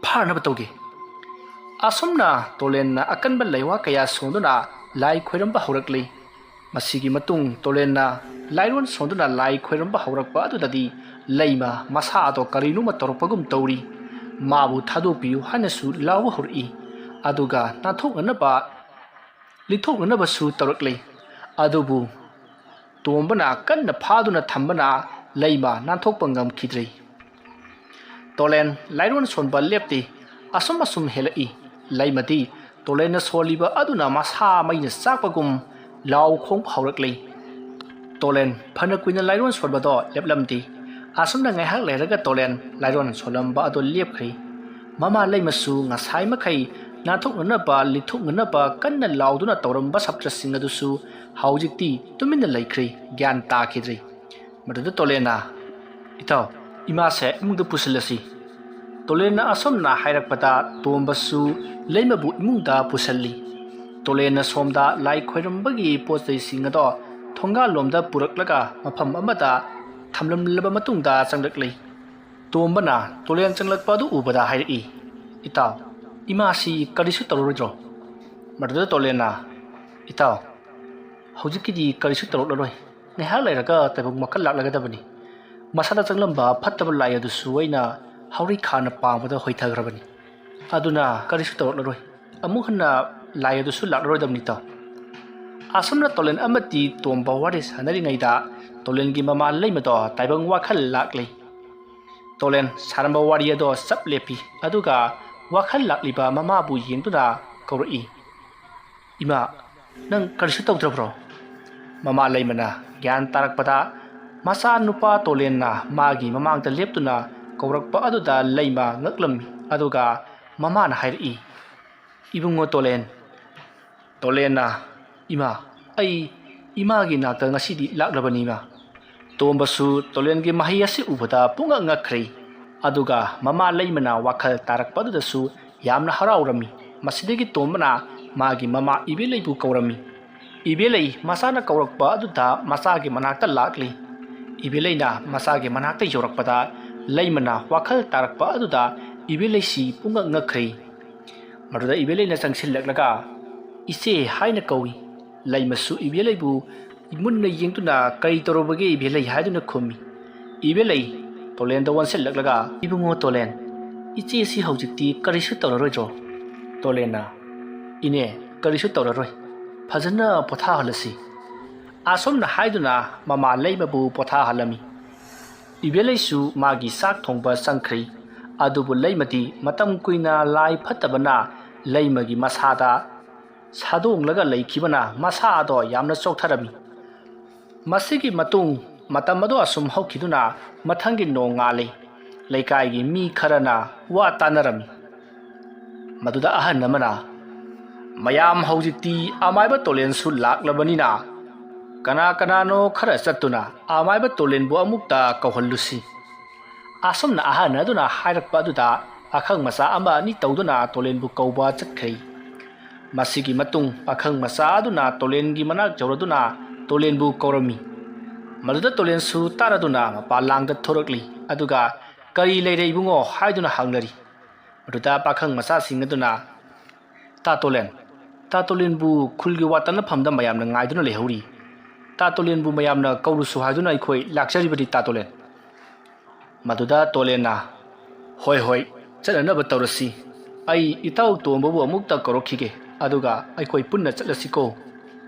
ꯐꯥꯅꯕ ꯇꯧꯒꯦ"꯫ ꯑꯁꯨꯝꯅ ꯇꯣꯂꯦꯟꯅ ꯑꯀꯟꯕ ꯂꯩꯋꯥ ꯀꯌꯥ ꯁꯣꯟꯗꯨꯅ ꯂꯥꯏ ꯈꯣꯏꯔꯝꯕ ꯍꯧꯔꯛꯂꯤ꯫ ꯃꯁꯤꯒꯤ ꯃꯇꯨꯡ ꯇꯣꯂꯦꯟꯅ ꯂꯥꯏꯔꯣꯟ ꯁꯣꯟꯗꯨꯅ ꯂꯥꯏ ꯈꯣꯏꯔꯝꯕ ꯍꯧꯔꯛꯄ ꯑꯗꯨꯗꯗꯤ ꯂꯩꯃ ꯃꯁꯥ ꯑꯗꯣ ꯀꯔꯤꯅꯣꯃ ꯇꯧꯔꯛꯄꯒꯨꯝ ꯇꯧꯔꯤ꯫ ꯃꯥꯕꯨ ꯊꯥꯗꯣꯛꯄꯤꯌꯨ ꯍꯥꯏꯅꯁꯨ ꯂꯥꯎꯕ ꯍꯧꯔꯛꯏ꯫ ꯑꯗꯨꯒ ꯅꯥꯟꯊꯣꯛꯅꯅꯕ, ꯂꯤꯊꯣꯛꯅꯅꯕꯁꯨ ꯇꯧꯔꯛꯂꯤ꯫ ꯑꯗꯨꯕꯨ ꯇꯣꯝꯕꯅ ꯀꯟꯅ ꯐꯥꯗꯨꯅ ꯊꯝꯕꯅ ꯂꯩꯃ ꯅꯥꯟꯊꯣꯛꯄ ꯉꯝꯈꯤꯗ꯭ꯔꯦ꯫ ꯇꯣꯂꯦꯟ ꯂꯥꯏꯔꯣꯟ ꯁꯣꯟꯕ ꯂꯦꯞꯇꯦ꯫ ꯑꯁꯨꯝ ꯑꯁꯨꯝ ꯍꯦꯜꯂꯛꯏ꯫ ꯂꯩꯃꯗꯤ ꯇꯣꯂꯦꯟꯅ ꯁꯣꯜꯂꯤꯕ ꯑꯗꯨꯅ ꯃꯁꯥ ꯃꯩꯅ ꯆꯥꯛꯄꯒꯨꯝ ꯂꯥꯎ ꯈꯣꯡꯕ ꯍꯧꯔꯛꯂꯤ꯫ ꯇꯣꯂꯦꯟ ꯐꯅ ꯀꯨꯏꯅ ꯂꯥꯏꯔꯣꯟ ꯁꯣꯟꯕꯗꯣ ꯂꯦꯞꯂꯝꯗꯦ꯫ ꯑꯁꯨꯝꯅ ꯉꯥꯏꯍꯥꯛ ꯂꯩꯔꯒ ꯇꯣꯂꯦꯟ ꯂꯥꯏꯔꯣꯟ ꯁꯣꯜꯂꯝꯕ ꯑꯗꯣ ꯂꯦꯞꯈ꯭ꯔꯦ꯫ ꯃꯃꯥ ꯂꯩꯃꯁꯨ ꯉꯁꯥꯏ ꯃꯈꯩ ꯅꯥꯟꯊꯣꯛꯅꯅꯕ, ꯂꯤꯊꯣꯛꯅꯅꯕ ꯀꯟꯅ ꯂꯥꯎꯗꯨꯅ ꯇꯧꯔꯝꯕ ꯁꯥꯇ꯭ꯔꯁꯤꯡ ꯑꯗꯨꯁꯨ ꯍꯧꯖꯤꯛꯇꯤ ꯇꯨꯃꯤꯟꯅ ꯂꯩꯈ꯭ꯔꯦ, ꯒ꯭ꯌꯥꯟ ꯇꯥꯈꯤꯗ꯭ꯔꯦ꯫ ꯃꯗꯨꯗ ꯇꯣꯂꯦꯟꯅ, "ꯏꯇꯥꯎ, ꯏꯃꯥꯁꯦ ꯏꯃꯨꯡꯗ ꯄꯨꯁꯤꯜꯂꯁꯤ"꯫ ꯇꯣꯂꯦꯟꯅ ꯑꯁꯨꯝꯅ ꯍꯥꯏꯔꯛꯄꯗ ꯇꯣꯝꯕꯁꯨ ꯂꯩꯃꯕꯨ ꯏꯃꯨꯡꯗ ꯄꯨꯁꯤꯜꯂꯤ꯫ ꯇꯣꯂꯦꯟꯅ ꯁꯣꯝꯗ ꯂꯥꯏ ꯈꯣꯏꯔꯝꯕꯒꯤ ꯄꯣꯠ ꯆꯩꯁꯤꯡ ꯑꯗꯣ ꯊꯣꯡꯒꯥꯜꯂꯣꯝꯗ ꯄꯨꯔꯛꯂꯒ ꯃꯐꯝ ꯑꯃꯗ ꯊꯝꯂꯝꯂꯕ ꯃꯇꯨꯡꯗ ꯆꯪꯂꯛꯂꯤ꯫ ꯇꯣꯝꯕꯅ ꯇꯣꯂꯦꯟ ꯆꯪꯂꯛꯄ ꯑꯗꯨ ꯎꯕꯗ ꯍꯥꯏꯔꯛꯏ, "ꯏꯇꯥꯎ, ꯏꯃꯥꯁꯤ ꯀꯔꯤꯁꯨ ꯇꯧꯔꯔꯣꯏꯗ꯭ꯔꯣ?" ꯃꯗꯨꯗ ꯇꯣꯂꯦꯟꯅ, "ꯏꯇꯥꯎ, ꯍꯧꯖꯤꯛꯀꯤꯗꯤ ꯀꯔꯤꯁꯨ ꯇꯧꯔꯛꯂꯔꯣꯏ꯫ ꯉꯥꯏꯍꯥꯛ ꯂꯩꯔꯒ ꯇꯥꯏꯕꯪ ꯋꯥꯈꯜ ꯂꯥꯛꯂꯒꯗꯕꯅꯤ꯫ ꯃꯁꯥꯗ ꯆꯪꯂꯝꯕ ꯐꯠꯇꯕ ꯂꯥꯏ ꯑꯗꯨꯁꯨ ꯑꯩꯅ ꯍꯧꯔꯤ ꯈꯥꯅ ꯄꯥꯡꯕꯗ ꯍꯣꯏꯊꯈ꯭ꯔꯕꯅꯤ꯫ ꯑꯗꯨꯅ ꯀꯔꯤꯁꯨ ꯇꯧꯔꯛꯂꯔꯣꯏ꯫ ꯑꯃꯨꯛ ꯍꯟꯅ ꯂꯥꯏ ꯑꯗꯨꯁꯨ ꯂꯥꯛꯂꯔꯣꯏꯗꯕꯅꯤ, ꯏꯇꯥꯎ"꯫ ꯑꯁꯨꯝꯅ ꯇꯣꯂꯦꯟ ꯑꯃꯗꯤ ꯇꯣꯝꯕ ꯋꯥꯔꯤ ꯁꯥꯟꯅꯔꯤꯉꯩꯗ ꯇꯣꯂꯦꯟꯒꯤ ꯃꯃꯥ ꯂꯩꯃꯗꯣ ꯇꯥꯏꯕꯪ ꯋꯥꯈꯜ ꯂꯥꯛꯂꯤ꯫ ꯇꯣꯂꯦꯟ ꯁꯥꯔꯝꯕ ꯋꯥꯔꯤ ꯑꯗꯣ ꯆꯞ ꯂꯦꯞꯄꯤ꯫ ꯑꯗꯨꯒ ꯋꯥꯈꯜ ꯂꯥꯛꯂꯤꯕ ꯃꯃꯥꯕꯨ ꯌꯦꯡꯗꯨꯅ ꯀꯧꯔꯛꯏ, "ꯏꯃꯥ, "ꯅꯪ ꯀꯔꯤꯁꯨ ꯇꯧꯗ꯭ꯔꯕ꯭ꯔꯣ?" ꯃꯃꯥ ꯂꯩꯃꯅ ꯒ꯭ꯌꯥꯟ ꯇꯥꯔꯛꯄꯗ, ꯃꯆꯥ ꯅꯨꯄꯥ ꯇꯣꯂꯦꯟꯅ ꯃꯥꯒꯤ ꯃꯃꯥꯡꯗ ꯂꯦꯞꯇꯨꯅ ꯀꯧꯔꯛꯄ ꯑꯗꯨꯗ ꯂꯩꯃ ꯉꯛꯂꯝꯃꯤ꯫ ꯑꯗꯨꯒ ꯃꯃꯥꯅ ꯍꯥꯏꯔꯛꯏ, "ꯏꯕꯨꯡꯉꯣ ꯇꯣꯂꯦꯟ꯫" ꯇꯣꯂꯦꯟꯅ, "ꯏꯃꯥ, ꯑꯩ ꯏꯃꯥꯒꯤ ꯅꯥꯛꯇ ꯉꯁꯤꯗꯤ ꯂꯥꯛꯂꯕꯅꯤ, ꯏꯃꯥ꯫" ꯇꯣꯝꯕꯁꯨ ꯇꯣꯂꯦꯟꯒꯤ ꯃꯍꯩ ꯑꯁꯤ ꯎꯕꯗ ꯄꯨꯡꯉꯛ ꯉꯛꯈ꯭ꯔꯦ꯫ ꯑꯗꯨꯒ ꯃꯃꯥ ꯂꯩꯃꯅ ꯋꯥꯈꯜ ꯇꯥꯔꯛꯄ ꯑꯗꯨꯗꯁꯨ ꯌꯥꯝꯅ ꯍꯔꯥꯎꯔꯝꯃꯤ꯫ ꯃꯁꯤꯗꯒꯤ ꯇꯣꯝꯕꯅ ꯃꯥꯒꯤ ꯃꯃꯥ ꯏꯕꯦꯂꯩꯕꯨ ꯀꯧꯔꯝꯃꯤ꯫ ꯏꯕꯦꯂꯩ ꯃꯆꯥꯅ ꯀꯧꯔꯛꯄ ꯑꯗꯨꯗ ꯃꯆꯥꯒꯤ ꯃꯅꯥꯛꯇ ꯂꯥꯛꯂꯤ꯫ ꯏꯕꯦꯂꯩꯅ ꯃꯆꯥꯒꯤ ꯃꯅꯥꯛꯇ ꯌꯧꯔꯛꯄꯗ ꯂꯩꯃꯅ ꯋꯥꯈꯜ ꯇꯥꯔꯛꯄ ꯑꯗꯨꯗ ꯏꯕꯦꯂꯩꯁꯤ ꯄꯨꯡꯉꯛ ꯉꯛꯈ꯭ꯔꯦ꯫ ꯃꯗꯨꯗ ꯏꯕꯦꯂꯩꯅ ꯆꯪꯁꯤꯜꯂꯛꯂꯒ "ꯏꯆꯦ" ꯍꯥꯏꯅ ꯀꯧꯏ꯫ ꯂꯩꯃꯁꯨ ꯏꯕꯦꯂꯩꯕꯨ ꯃꯨꯟꯅ ꯌꯦꯡꯗꯨꯅ "ꯀꯔꯤ ꯇꯧꯔꯕꯒꯦ ꯏꯕꯦꯂꯩ?" ꯍꯥꯏꯗꯨꯅ ꯈꯨꯝꯃꯤ꯫ ꯏꯕꯦꯂꯩ ꯇꯣꯂꯦꯟꯗ ꯑꯣꯟꯁꯤꯜꯂꯛꯂꯒ, "ꯏꯕꯨꯡꯉꯣ ꯇꯣꯂꯦꯟ, ꯏꯆꯦꯁꯤ ꯍꯧꯖꯤꯛꯇꯤ ꯀꯔꯤꯁꯨ ꯇꯧꯔꯔꯣꯏꯗ꯭ꯔꯣ?" ꯇꯣꯂꯦꯟꯅ, "ꯏꯅꯦ, ꯀꯔꯤꯁꯨ ꯇꯧꯔꯔꯣꯏ, ꯐꯖꯅ ꯄꯣꯊꯥꯍꯜꯂꯁꯤ" ꯑꯁꯨꯝꯅ ꯍꯥꯏꯗꯨꯅ ꯃꯃꯥ ꯂꯩꯃꯕꯨ ꯄꯣꯊꯥꯍꯜꯂꯝꯃꯤ꯫ ꯏꯕꯦꯂꯩꯁꯨ ꯃꯥꯒꯤ ꯆꯥꯛ ꯊꯣꯡꯕ ꯆꯪꯈ꯭ꯔꯦ꯫ ꯑꯗꯨꯕꯨ ꯂꯩꯃꯗꯤ ꯃꯇꯝ ꯀꯨꯏꯅ ꯂꯥꯏ ꯐꯠꯇꯕꯅ ꯂꯩꯃꯒꯤ ꯃꯁꯥꯗ ꯁꯥꯗꯣꯡꯂꯒ ꯂꯩꯈꯤꯕꯅ ꯃꯁꯥ ꯑꯗꯣ ꯌꯥꯝꯅ ꯆꯣꯛꯊꯔꯝꯃꯤ꯫ ꯃꯁꯤꯒꯤ ꯃꯇꯨꯡ ꯃꯇꯝ ꯑꯗꯨ ꯑꯁꯨꯝ ꯍꯧꯈꯤꯗꯨꯅ ꯃꯊꯪꯒꯤ ꯅꯣꯡꯉꯥꯜꯂꯤ꯫ ꯂꯩꯀꯥꯏꯒꯤ ꯃꯤ ꯈꯔꯅ ꯋꯥ ꯇꯥꯅꯔꯝꯃꯤ꯫ ꯃꯗꯨꯗ ꯑꯍꯟ ꯑꯃꯅ, "ꯃꯌꯥꯝ ꯍꯧꯖꯤꯛꯇꯤ ꯑꯃꯥꯏꯕ ꯇꯣꯂꯦꯟꯁꯨ ꯂꯥꯛꯂꯕꯅꯤꯅ ꯀꯅꯥ ꯀꯅꯥꯅꯣ ꯈꯔ ꯆꯠꯇꯨꯅ ꯑꯃꯥꯏꯕ ꯇꯣꯂꯦꯟꯕꯨ ꯑꯃꯨꯛꯇ ꯀꯧꯍꯜꯂꯨꯁꯤ" ꯑꯁꯨꯝꯅ ꯑꯍꯟ ꯑꯗꯨꯅ ꯍꯥꯏꯔꯛꯄ ꯑꯗꯨꯗ ꯄꯥꯈꯪ ꯃꯆꯥ ꯑꯃ ꯑꯅꯤ ꯇꯧꯗꯨꯅ ꯇꯣꯂꯦꯟꯕꯨ ꯀꯧꯕ ꯆꯠꯈ꯭ꯔꯦ꯫ ꯃꯁꯤꯒꯤ ꯃꯇꯨꯡ ꯄꯥꯈꯪ ꯃꯆꯥ ꯑꯗꯨꯅ ꯇꯣꯂꯦꯟꯒꯤ ꯃꯅꯥꯛ ꯌꯧꯔꯗꯨꯅ ꯇꯣꯂꯦꯟꯕꯨ ꯀꯧꯔꯝꯃꯤ꯫ ꯃꯗꯨꯗ ꯇꯣꯂꯦꯟꯁꯨ ꯇꯥꯔꯗꯨꯅ ꯃꯄꯥꯟ ꯂꯥꯡꯗ ꯊꯣꯔꯛꯂꯤ꯫ ꯑꯗꯨꯒ "ꯀꯔꯤ ꯂꯩꯔꯦ ꯏꯕꯨꯡꯉꯣ?" ꯍꯥꯏꯗꯨꯅ ꯍꯪꯅꯔꯤ꯫ ꯃꯗꯨꯗ ꯄꯥꯈꯪ ꯃꯆꯥꯁꯤꯡ ꯑꯗꯨꯅ, "ꯇꯥ ꯇꯣꯂꯦꯟ, ꯇꯥ ꯇꯣꯂꯦꯟꯕꯨ ꯈꯨꯜꯒꯤ ꯋꯥ ꯇꯥꯅꯐꯝꯗ ꯃꯌꯥꯝꯅ ꯉꯥꯏꯗꯨꯅ ꯂꯩꯍꯧꯔꯤ꯫ ꯇꯥ ꯇꯣꯂꯦꯟꯕꯨ ꯃꯌꯥꯝꯅ ꯀꯧꯔꯨꯁꯨ ꯍꯥꯏꯗꯨꯅ ꯑꯩꯈꯣꯏ ꯂꯥꯛꯆꯔꯤꯕꯅꯤ ꯇꯥ ꯇꯣꯂꯦꯟ꯫" ꯃꯗꯨꯗ ꯇꯣꯂꯦꯟꯅ, "ꯍꯣꯏ ꯍꯣꯏ, ꯆꯠꯅꯅꯕ ꯇꯧꯔꯁꯤ꯫ ꯑꯩ ꯏꯇꯥꯎ ꯇꯣꯝꯕꯕꯨ ꯑꯃꯨꯛꯇ ꯀꯧꯔꯛꯈꯤꯒꯦ, ꯑꯗꯨꯒ ꯑꯩꯈꯣꯏ ꯄꯨꯟꯅ ꯆꯠꯂꯁꯤꯀꯣ"꯫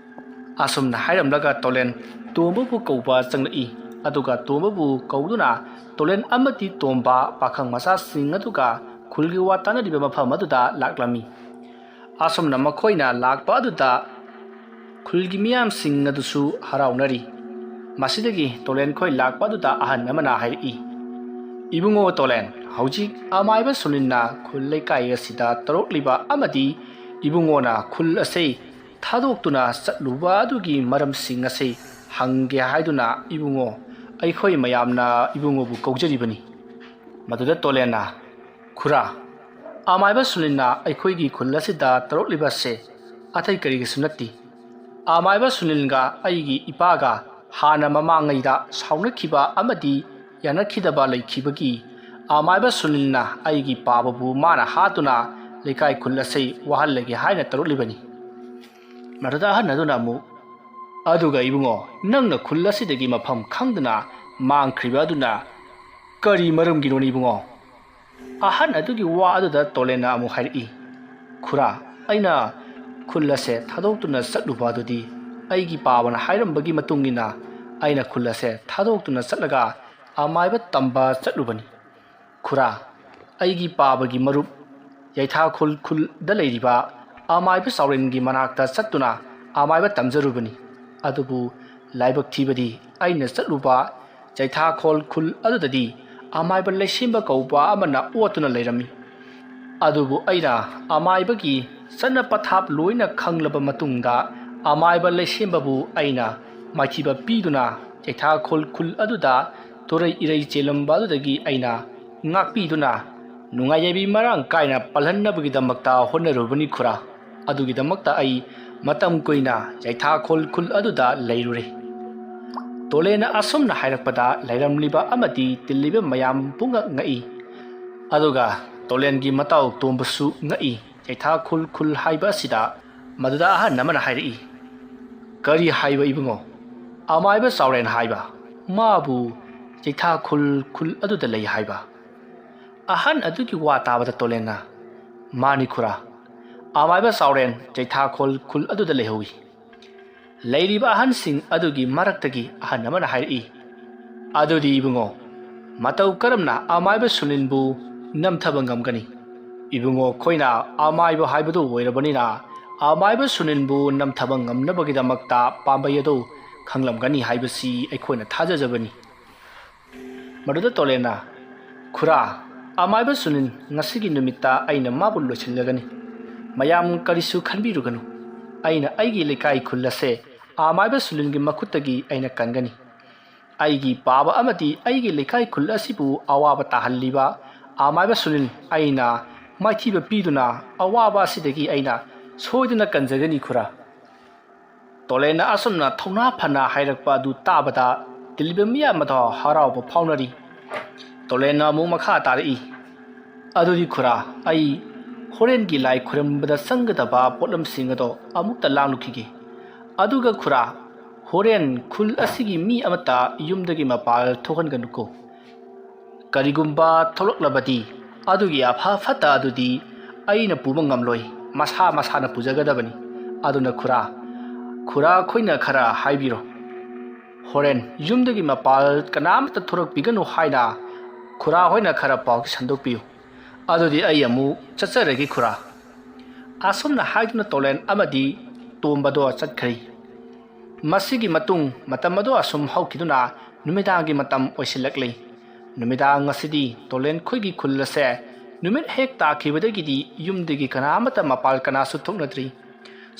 ꯑꯁꯨꯝꯅ ꯍꯥꯏꯔꯝꯂꯒ ꯇꯣꯂꯦꯟ ꯇꯣꯝꯕꯕꯨ ꯀꯧꯕ ꯆꯪꯂꯛꯏ꯫ ꯑꯗꯨꯒ ꯇꯣꯝꯕꯕꯨ ꯀꯧꯗꯨꯅ ꯇꯣꯂꯦꯟ ꯑꯃꯗꯤ ꯇꯣꯝꯕ ꯄꯥꯈꯪ ꯃꯆꯥꯁꯤꯡ ꯑꯗꯨꯒ ꯈꯨꯜꯒꯤ ꯋꯥ ꯇꯥꯅꯔꯤꯕ ꯃꯐꯝ ꯑꯗꯨꯗ ꯂꯥꯛꯂꯝꯃꯤ꯫ ꯑꯁꯨꯝꯅ ꯃꯈꯣꯏꯅ ꯂꯥꯛꯄ ꯑꯗꯨꯗ ꯈꯨꯜꯒꯤ ꯃꯤꯌꯥꯝꯁꯤꯡ ꯑꯗꯨꯁꯨ ꯍꯔꯥꯎꯅꯔꯤ꯫ ꯃꯁꯤꯗꯒꯤ ꯇꯣꯂꯦꯟ ꯈꯣꯏ ꯂꯥꯛꯄ ꯑꯗꯨꯗ ꯑꯍꯟ ꯑꯃꯅ ꯍꯥꯏꯔꯛꯏ, "ꯏꯕꯨꯡꯉꯣ ꯇꯣꯂꯦꯟ, ꯍꯧꯖꯤꯛ ꯑꯃꯥꯏꯕ ꯁꯨꯅꯤꯜꯅ ꯈꯨꯜ ꯂꯩꯀꯥꯏ ꯑꯁꯤꯗ ꯇꯧꯔꯛꯂꯤꯕ ꯑꯃꯗꯤ ꯏꯕꯨꯡꯉꯣꯅ ꯈꯨꯜ ꯑꯁꯤ ꯊꯥꯗꯣꯛꯇꯨꯅ ꯆꯠꯂꯨꯕ ꯑꯗꯨꯒꯤ ꯃꯔꯝꯁꯤꯡ ꯑꯁꯤ ꯍꯪꯒꯦ ꯍꯥꯏꯗꯨꯅ ꯏꯕꯨꯡꯉꯣ ꯑꯩꯈꯣꯏ ꯃꯌꯥꯝꯅ ꯏꯕꯨꯡꯉꯣꯕꯨ ꯀꯧꯖꯔꯤꯕꯅꯤ꯫" ꯃꯗꯨꯗ ꯇꯣꯂꯦꯟꯅ, "ꯈꯨꯔꯥ, ꯑꯃꯥꯏꯕ ꯁꯨꯅꯤꯜꯅ ꯑꯩꯈꯣꯏꯒꯤ ꯈꯨꯜ ꯑꯁꯤꯗ ꯇꯧꯔꯛꯂꯤꯕꯁꯦ ꯑꯇꯩ ꯀꯔꯤꯒꯤꯁꯨ ꯅꯠꯇꯦ꯫ ꯑꯃꯥꯏꯕ ꯁꯨꯅꯤꯜꯒ ꯑꯩꯒꯤ ꯏꯄꯥꯒ ꯍꯥꯟꯅ ꯃꯃꯥꯡꯉꯩꯗ ꯁꯥꯎꯅꯈꯤꯕ ꯑꯃꯗꯤ ꯌꯥꯅꯈꯤꯗꯕ ꯂꯩꯈꯤꯕꯒꯤ ꯑꯃꯥꯏꯕ ꯁꯨꯅꯤꯜꯅ ꯑꯩꯒꯤ ꯄꯥꯕꯕꯨ ꯃꯥꯅ ꯍꯥꯠꯇꯨꯅ ꯂꯩꯀꯥꯏ ꯈꯨꯜ ꯑꯁꯤ ꯋꯥꯍꯜꯂꯒꯦ ꯍꯥꯏꯅ ꯇꯧꯔꯛꯂꯤꯕꯅꯤ꯫" ꯃꯗꯨꯗ ꯑꯍꯟ ꯑꯗꯨꯅ ꯑꯃꯨꯛ, "ꯑꯗꯨꯒ ꯏꯕꯨꯡꯉꯣ, ꯅꯪꯅ ꯈꯨꯜ ꯑꯁꯤꯗꯒꯤ ꯃꯐꯝ ꯈꯪꯗꯅ ꯃꯥꯡꯈ꯭ꯔꯤꯕ ꯑꯗꯨꯅ ꯀꯔꯤ ꯃꯔꯝꯒꯤꯅꯣꯅꯦ ꯏꯕꯨꯡꯉꯣ?" ꯑꯍꯟ ꯑꯗꯨꯒꯤ ꯋꯥ ꯑꯗꯨꯗ ꯇꯣꯂꯦꯟꯅ ꯑꯃꯨꯛ ꯍꯥꯏꯔꯛꯏ, "ꯈꯨꯔꯥ, ꯑꯩꯅ ꯈꯨꯜ ꯑꯁꯦ ꯊꯥꯗꯣꯛꯇꯨꯅ ꯆꯠꯂꯨꯕ ꯑꯗꯨꯗꯤ ꯑꯩꯒꯤ ꯄꯥꯕꯅ ꯍꯥꯏꯔꯝꯕꯒꯤ ꯃꯇꯨꯡ ꯏꯟꯅ ꯑꯩꯅ ꯈꯨꯜ ꯑꯁꯦ ꯊꯥꯗꯣꯛꯇꯨꯅ ꯆꯠꯂꯒ ꯑꯃꯥꯏꯕ ꯇꯝꯕ ꯆꯠꯂꯨꯕꯅꯤ꯫ ꯈꯨꯔꯥ, ꯑꯩꯒꯤ ꯄꯥꯕꯒꯤ ꯃꯔꯨꯞ ꯌꯩꯊꯥꯈꯣꯜ ꯈꯨꯜꯗ ꯂꯩꯔꯤꯕ ꯑꯃꯥꯏꯕ ꯆꯥꯎꯔꯦꯟꯒꯤ ꯃꯅꯥꯛꯇ ꯆꯠꯇꯨꯅ ꯑꯃꯥꯏꯕ ꯇꯝꯖꯔꯨꯕꯅꯤ꯫ ꯑꯗꯨꯕꯨ ꯂꯥꯏꯕꯛ ꯊꯤꯕꯗꯤ ꯑꯩꯅ ꯆꯠꯂꯨꯕ ꯆꯩꯊꯥꯈꯣꯜ ꯈꯨꯜ ꯑꯗꯨꯗꯗꯤ ꯑꯃꯥꯏꯕ ꯂꯩꯁꯦꯝꯕ ꯀꯧꯕ ꯑꯃꯅ ꯑꯣꯠꯇꯨꯅ ꯂꯩꯔꯝꯃꯤ꯫ ꯑꯗꯨꯕꯨ ꯑꯩꯅ ꯑꯃꯥꯏꯕꯒꯤ ꯆꯠꯅ ꯄꯊꯥꯞ ꯂꯣꯏꯅ ꯈꯪꯂꯕ ꯃꯇꯨꯡꯗ ꯑꯃꯥꯏꯕ ꯂꯩꯁꯦꯝꯕꯕꯨ ꯑꯩꯅ ꯃꯥꯏꯊꯤꯕ ꯄꯤꯗꯨꯅ ꯆꯩꯊꯥꯈꯣꯜ ꯈꯨꯜ ꯑꯗꯨꯗ ꯇꯨꯔꯩ ꯏꯔꯩ ꯆꯦꯜꯂꯝꯕ ꯑꯗꯨꯗꯒꯤ ꯑꯩꯅ ꯉꯥꯛꯄꯤꯗꯨꯅ ꯅꯨꯡꯉꯥꯏ ꯌꯥꯏꯕꯤ ꯃꯔꯥꯡ ꯀꯥꯏꯅ ꯄꯜꯍꯟꯅꯕꯒꯤꯗꯃꯛꯇ ꯍꯣꯠꯅꯔꯨꯕꯅꯤ ꯈꯨꯔꯥ꯫ ꯑꯗꯨꯒꯤꯗꯃꯛꯇ ꯑꯩ ꯃꯇꯝ ꯀꯨꯏꯅ ꯆꯩꯊꯥꯈꯣꯜ ꯈꯨꯜ ꯑꯗꯨꯗ ꯂꯩꯔꯨꯔꯦ꯫" ꯇꯣꯂꯦꯟꯅ ꯑꯁꯨꯝꯅ ꯍꯥꯏꯔꯛꯄꯗ ꯂꯩꯔꯝꯂꯤꯕ ꯑꯃꯗꯤ ꯇꯤꯜꯂꯤꯕ ꯃꯌꯥꯝ ꯄꯨꯝꯅꯃꯛ ꯉꯛꯏ꯫ ꯑꯗꯨꯒ ꯇꯣꯂꯦꯟꯒꯤ ꯃꯇꯥꯎ ꯇꯣꯝꯕꯁꯨ ꯉꯛꯏ꯫ ꯆꯩꯊꯥꯈꯣꯜ ꯈꯨꯜ ꯍꯥꯏꯕ ꯑꯁꯤꯗ ꯃꯗꯨꯗ ꯑꯍꯟ ꯑꯃꯅ ꯍꯥꯏꯔꯛꯏ, "ꯀꯔꯤ ꯍꯥꯏꯕ ꯏꯕꯨꯡꯉꯣ? ꯑꯃꯥꯏꯕ ꯆꯥꯎꯔꯦꯟ ꯍꯥꯏꯕ? ꯃꯥꯕꯨ ꯆꯩꯊꯥꯈꯣꯜ ꯈꯨꯜ ꯑꯗꯨꯗ ꯂꯩ ꯍꯥꯏꯕ?" ꯑꯍꯟ ꯑꯗꯨꯒꯤ ꯋꯥ ꯇꯥꯕꯗ ꯇꯣꯂꯦꯟꯅ, "ꯃꯥꯅꯤ ꯈꯨꯔꯥ, ꯑꯃꯥꯏꯕ ꯆꯥꯎꯔꯦꯟ ꯆꯩꯊꯥꯈꯣꯜ ꯈꯨꯜ ꯑꯗꯨꯗ ꯂꯩꯍꯧꯏ꯫" ꯂꯩꯔꯤꯕ ꯑꯍꯟꯁꯤꯡ ꯑꯗꯨꯒꯤ ꯃꯔꯛꯇꯒꯤ ꯑꯍꯟ ꯑꯃꯅ ꯍꯥꯏꯔꯛꯏ, "ꯑꯗꯨꯗꯤ ꯏꯕꯨꯡꯉꯣ, ꯃꯇꯧ ꯀꯔꯝꯅ ꯑꯃꯥꯏꯕ ꯁꯨꯅꯤꯟꯕꯨ ꯅꯝꯊꯕ ꯉꯝꯒꯅꯤ? ꯏꯕꯨꯡꯉꯣ, ꯑꯩꯈꯣꯏꯅ ꯑꯃꯥꯏꯕ ꯍꯥꯏꯕꯗꯨ ꯑꯣꯏꯔꯕꯅꯤꯅ ꯑꯃꯥꯏꯕ ꯁꯨꯅꯤꯟꯕꯨ ꯅꯝꯊꯕ ꯉꯝꯅꯕꯒꯤꯗꯃꯛꯇ ꯄꯥꯝꯕꯩ ꯑꯗꯨ ꯈꯪꯂꯝꯒꯅꯤ ꯍꯥꯏꯕꯁꯤ ꯑꯩꯈꯣꯏꯅ ꯊꯥꯖꯖꯕꯅꯤ꯫ ꯃꯗꯨꯗ ꯇꯣꯂꯦꯟꯅ, "ꯈꯨꯔꯥ, ꯑꯃꯥꯏꯕ ꯁꯨꯅꯤꯟ ꯉꯁꯤꯒꯤ ꯅꯨꯃꯤꯠꯇ ꯑꯩꯅ ꯃꯥꯕꯨ ꯂꯣꯏꯁꯤꯜꯂꯒꯅꯤ꯫ ꯃꯌꯥꯝ ꯀꯔꯤꯁꯨ ꯈꯟꯕꯤꯔꯨꯒꯅꯨ꯫ ꯑꯩꯅ ꯑꯩꯒꯤ ꯂꯩꯀꯥꯏ ꯈꯨꯜ ꯑꯁꯦ ꯑꯃꯥꯏꯕ ꯁꯨꯅꯤꯟꯒꯤ ꯃꯈꯨꯠꯇꯒꯤ ꯑꯩꯅ ꯀꯟꯒꯅꯤ꯫ ꯑꯩꯒꯤ ꯄꯥꯕ ꯑꯃꯗꯤ ꯑꯩꯒꯤ ꯂꯩꯀꯥꯏ ꯈꯨꯜ ꯑꯁꯤꯕꯨ ꯑꯋꯥꯕ ꯇꯥꯍꯜꯂꯤꯕ ꯑꯃꯥꯏꯕ ꯁꯨꯅꯤꯟ ꯑꯩꯅ ꯃꯥꯏꯊꯤꯕ ꯄꯤꯗꯨꯅ ꯑꯋꯥꯕ ꯑꯁꯤꯗꯒꯤ ꯑꯩꯅ ꯁꯣꯏꯗꯅ ꯀꯟꯖꯒꯅꯤ ꯈꯨꯔꯥ"꯫ ꯇꯣꯂꯦꯟꯅ ꯑꯁꯨꯝꯅ ꯊꯧꯅꯥ ꯐꯅ ꯍꯥꯏꯔꯛꯄ ꯑꯗꯨ ꯇꯥꯕꯗ ꯇꯤꯜꯂꯤꯕ ꯃꯤꯌꯥꯝ ꯑꯗꯣ ꯍꯔꯥꯎꯕ ꯐꯥꯎꯅꯔꯤ꯫ ꯇꯣꯂꯦꯟꯅ ꯑꯃꯨꯛ ꯃꯈꯥ ꯇꯥꯔꯛꯏ, "ꯑꯗꯨꯗꯤ ꯈꯨꯔꯥ, ꯑꯩ ꯍꯣꯔꯦꯟꯒꯤ ꯂꯥꯏ ꯈꯨꯔꯨꯝꯕꯗ ꯆꯪꯒꯗꯕ ꯄꯣꯠꯂꯝꯁꯤꯡ ꯑꯗꯣ ꯑꯃꯨꯛꯇ ꯂꯥꯡꯂꯨꯈꯤꯒꯦ꯫ ꯑꯗꯨꯒ ꯈꯨꯔꯥ, ꯍꯣꯔꯦꯟ ꯈꯨꯜ ꯑꯁꯤꯒꯤ ꯃꯤ ꯑꯃꯠꯇ ꯌꯨꯝꯗꯒꯤ ꯃꯄꯥꯜ ꯊꯣꯛꯍꯟꯒꯅꯨꯀꯣ꯫ ꯀꯔꯤꯒꯨꯝꯕ ꯊꯣꯛꯂꯛꯂꯕꯗꯤ ꯑꯗꯨꯒꯤ ꯑꯐ ꯐꯠꯇ ꯑꯗꯨꯗꯤ ꯑꯩꯅ ꯄꯨꯕ ꯉꯝꯂꯣꯏ, ꯃꯁꯥ ꯃꯁꯥꯅ ꯄꯨꯖꯒꯗꯕꯅꯤ꯫ ꯑꯗꯨꯅ ꯈꯨꯔꯥ, ꯈꯨꯔꯥ ꯈꯣꯏꯅ ꯈꯔ ꯍꯥꯏꯕꯤꯔꯣ꯫ ꯍꯣꯔꯦꯟ ꯌꯨꯝꯗꯒꯤ ꯃꯄꯥꯜ ꯀꯅꯥꯃꯠꯇ ꯊꯣꯔꯛꯄꯤꯒꯅꯨ ꯍꯥꯏꯅ ꯈꯨꯔꯥ ꯍꯣꯏꯅ ꯈꯔ ꯄꯥꯎ ꯁꯟꯗꯣꯛꯄꯤꯌꯨ꯫ ꯑꯗꯨꯗꯤ ꯑꯩ ꯑꯃꯨꯛ ꯆꯠꯆꯔꯒꯦ ꯈꯨꯔꯥ"꯫ ꯑꯁꯨꯝꯅ ꯍꯥꯏꯗꯨꯅ ꯇꯣꯂꯦꯟ ꯑꯃꯗꯤ ꯇꯣꯝꯕꯗꯣ ꯆꯠꯈ꯭ꯔꯦ꯫ ꯃꯁꯤꯒꯤ ꯃꯇꯨꯡ ꯃꯇꯝ ꯑꯗꯨ ꯑꯁꯨꯝ ꯍꯧꯈꯤꯗꯨꯅ ꯅꯨꯃꯤꯗꯥꯡꯒꯤ ꯃꯇꯝ ꯑꯣꯏꯁꯤꯜꯂꯛꯂꯤ꯫ ꯅꯨꯃꯤꯗꯥꯡ ꯑꯁꯤꯗꯤ ꯇꯣꯂꯦꯟ ꯈꯣꯏꯒꯤ ꯈꯨꯜ ꯑꯁꯦ ꯅꯨꯃꯤꯠ ꯍꯦꯛ ꯇꯥꯈꯤꯕꯗꯒꯤꯗꯤ ꯌꯨꯝꯗꯒꯤ ꯀꯅꯥ ꯑꯃꯠꯇ ꯃꯄꯥꯜ ꯀꯅꯥꯁꯨ ꯊꯣꯛꯅꯗ꯭ꯔꯤ꯫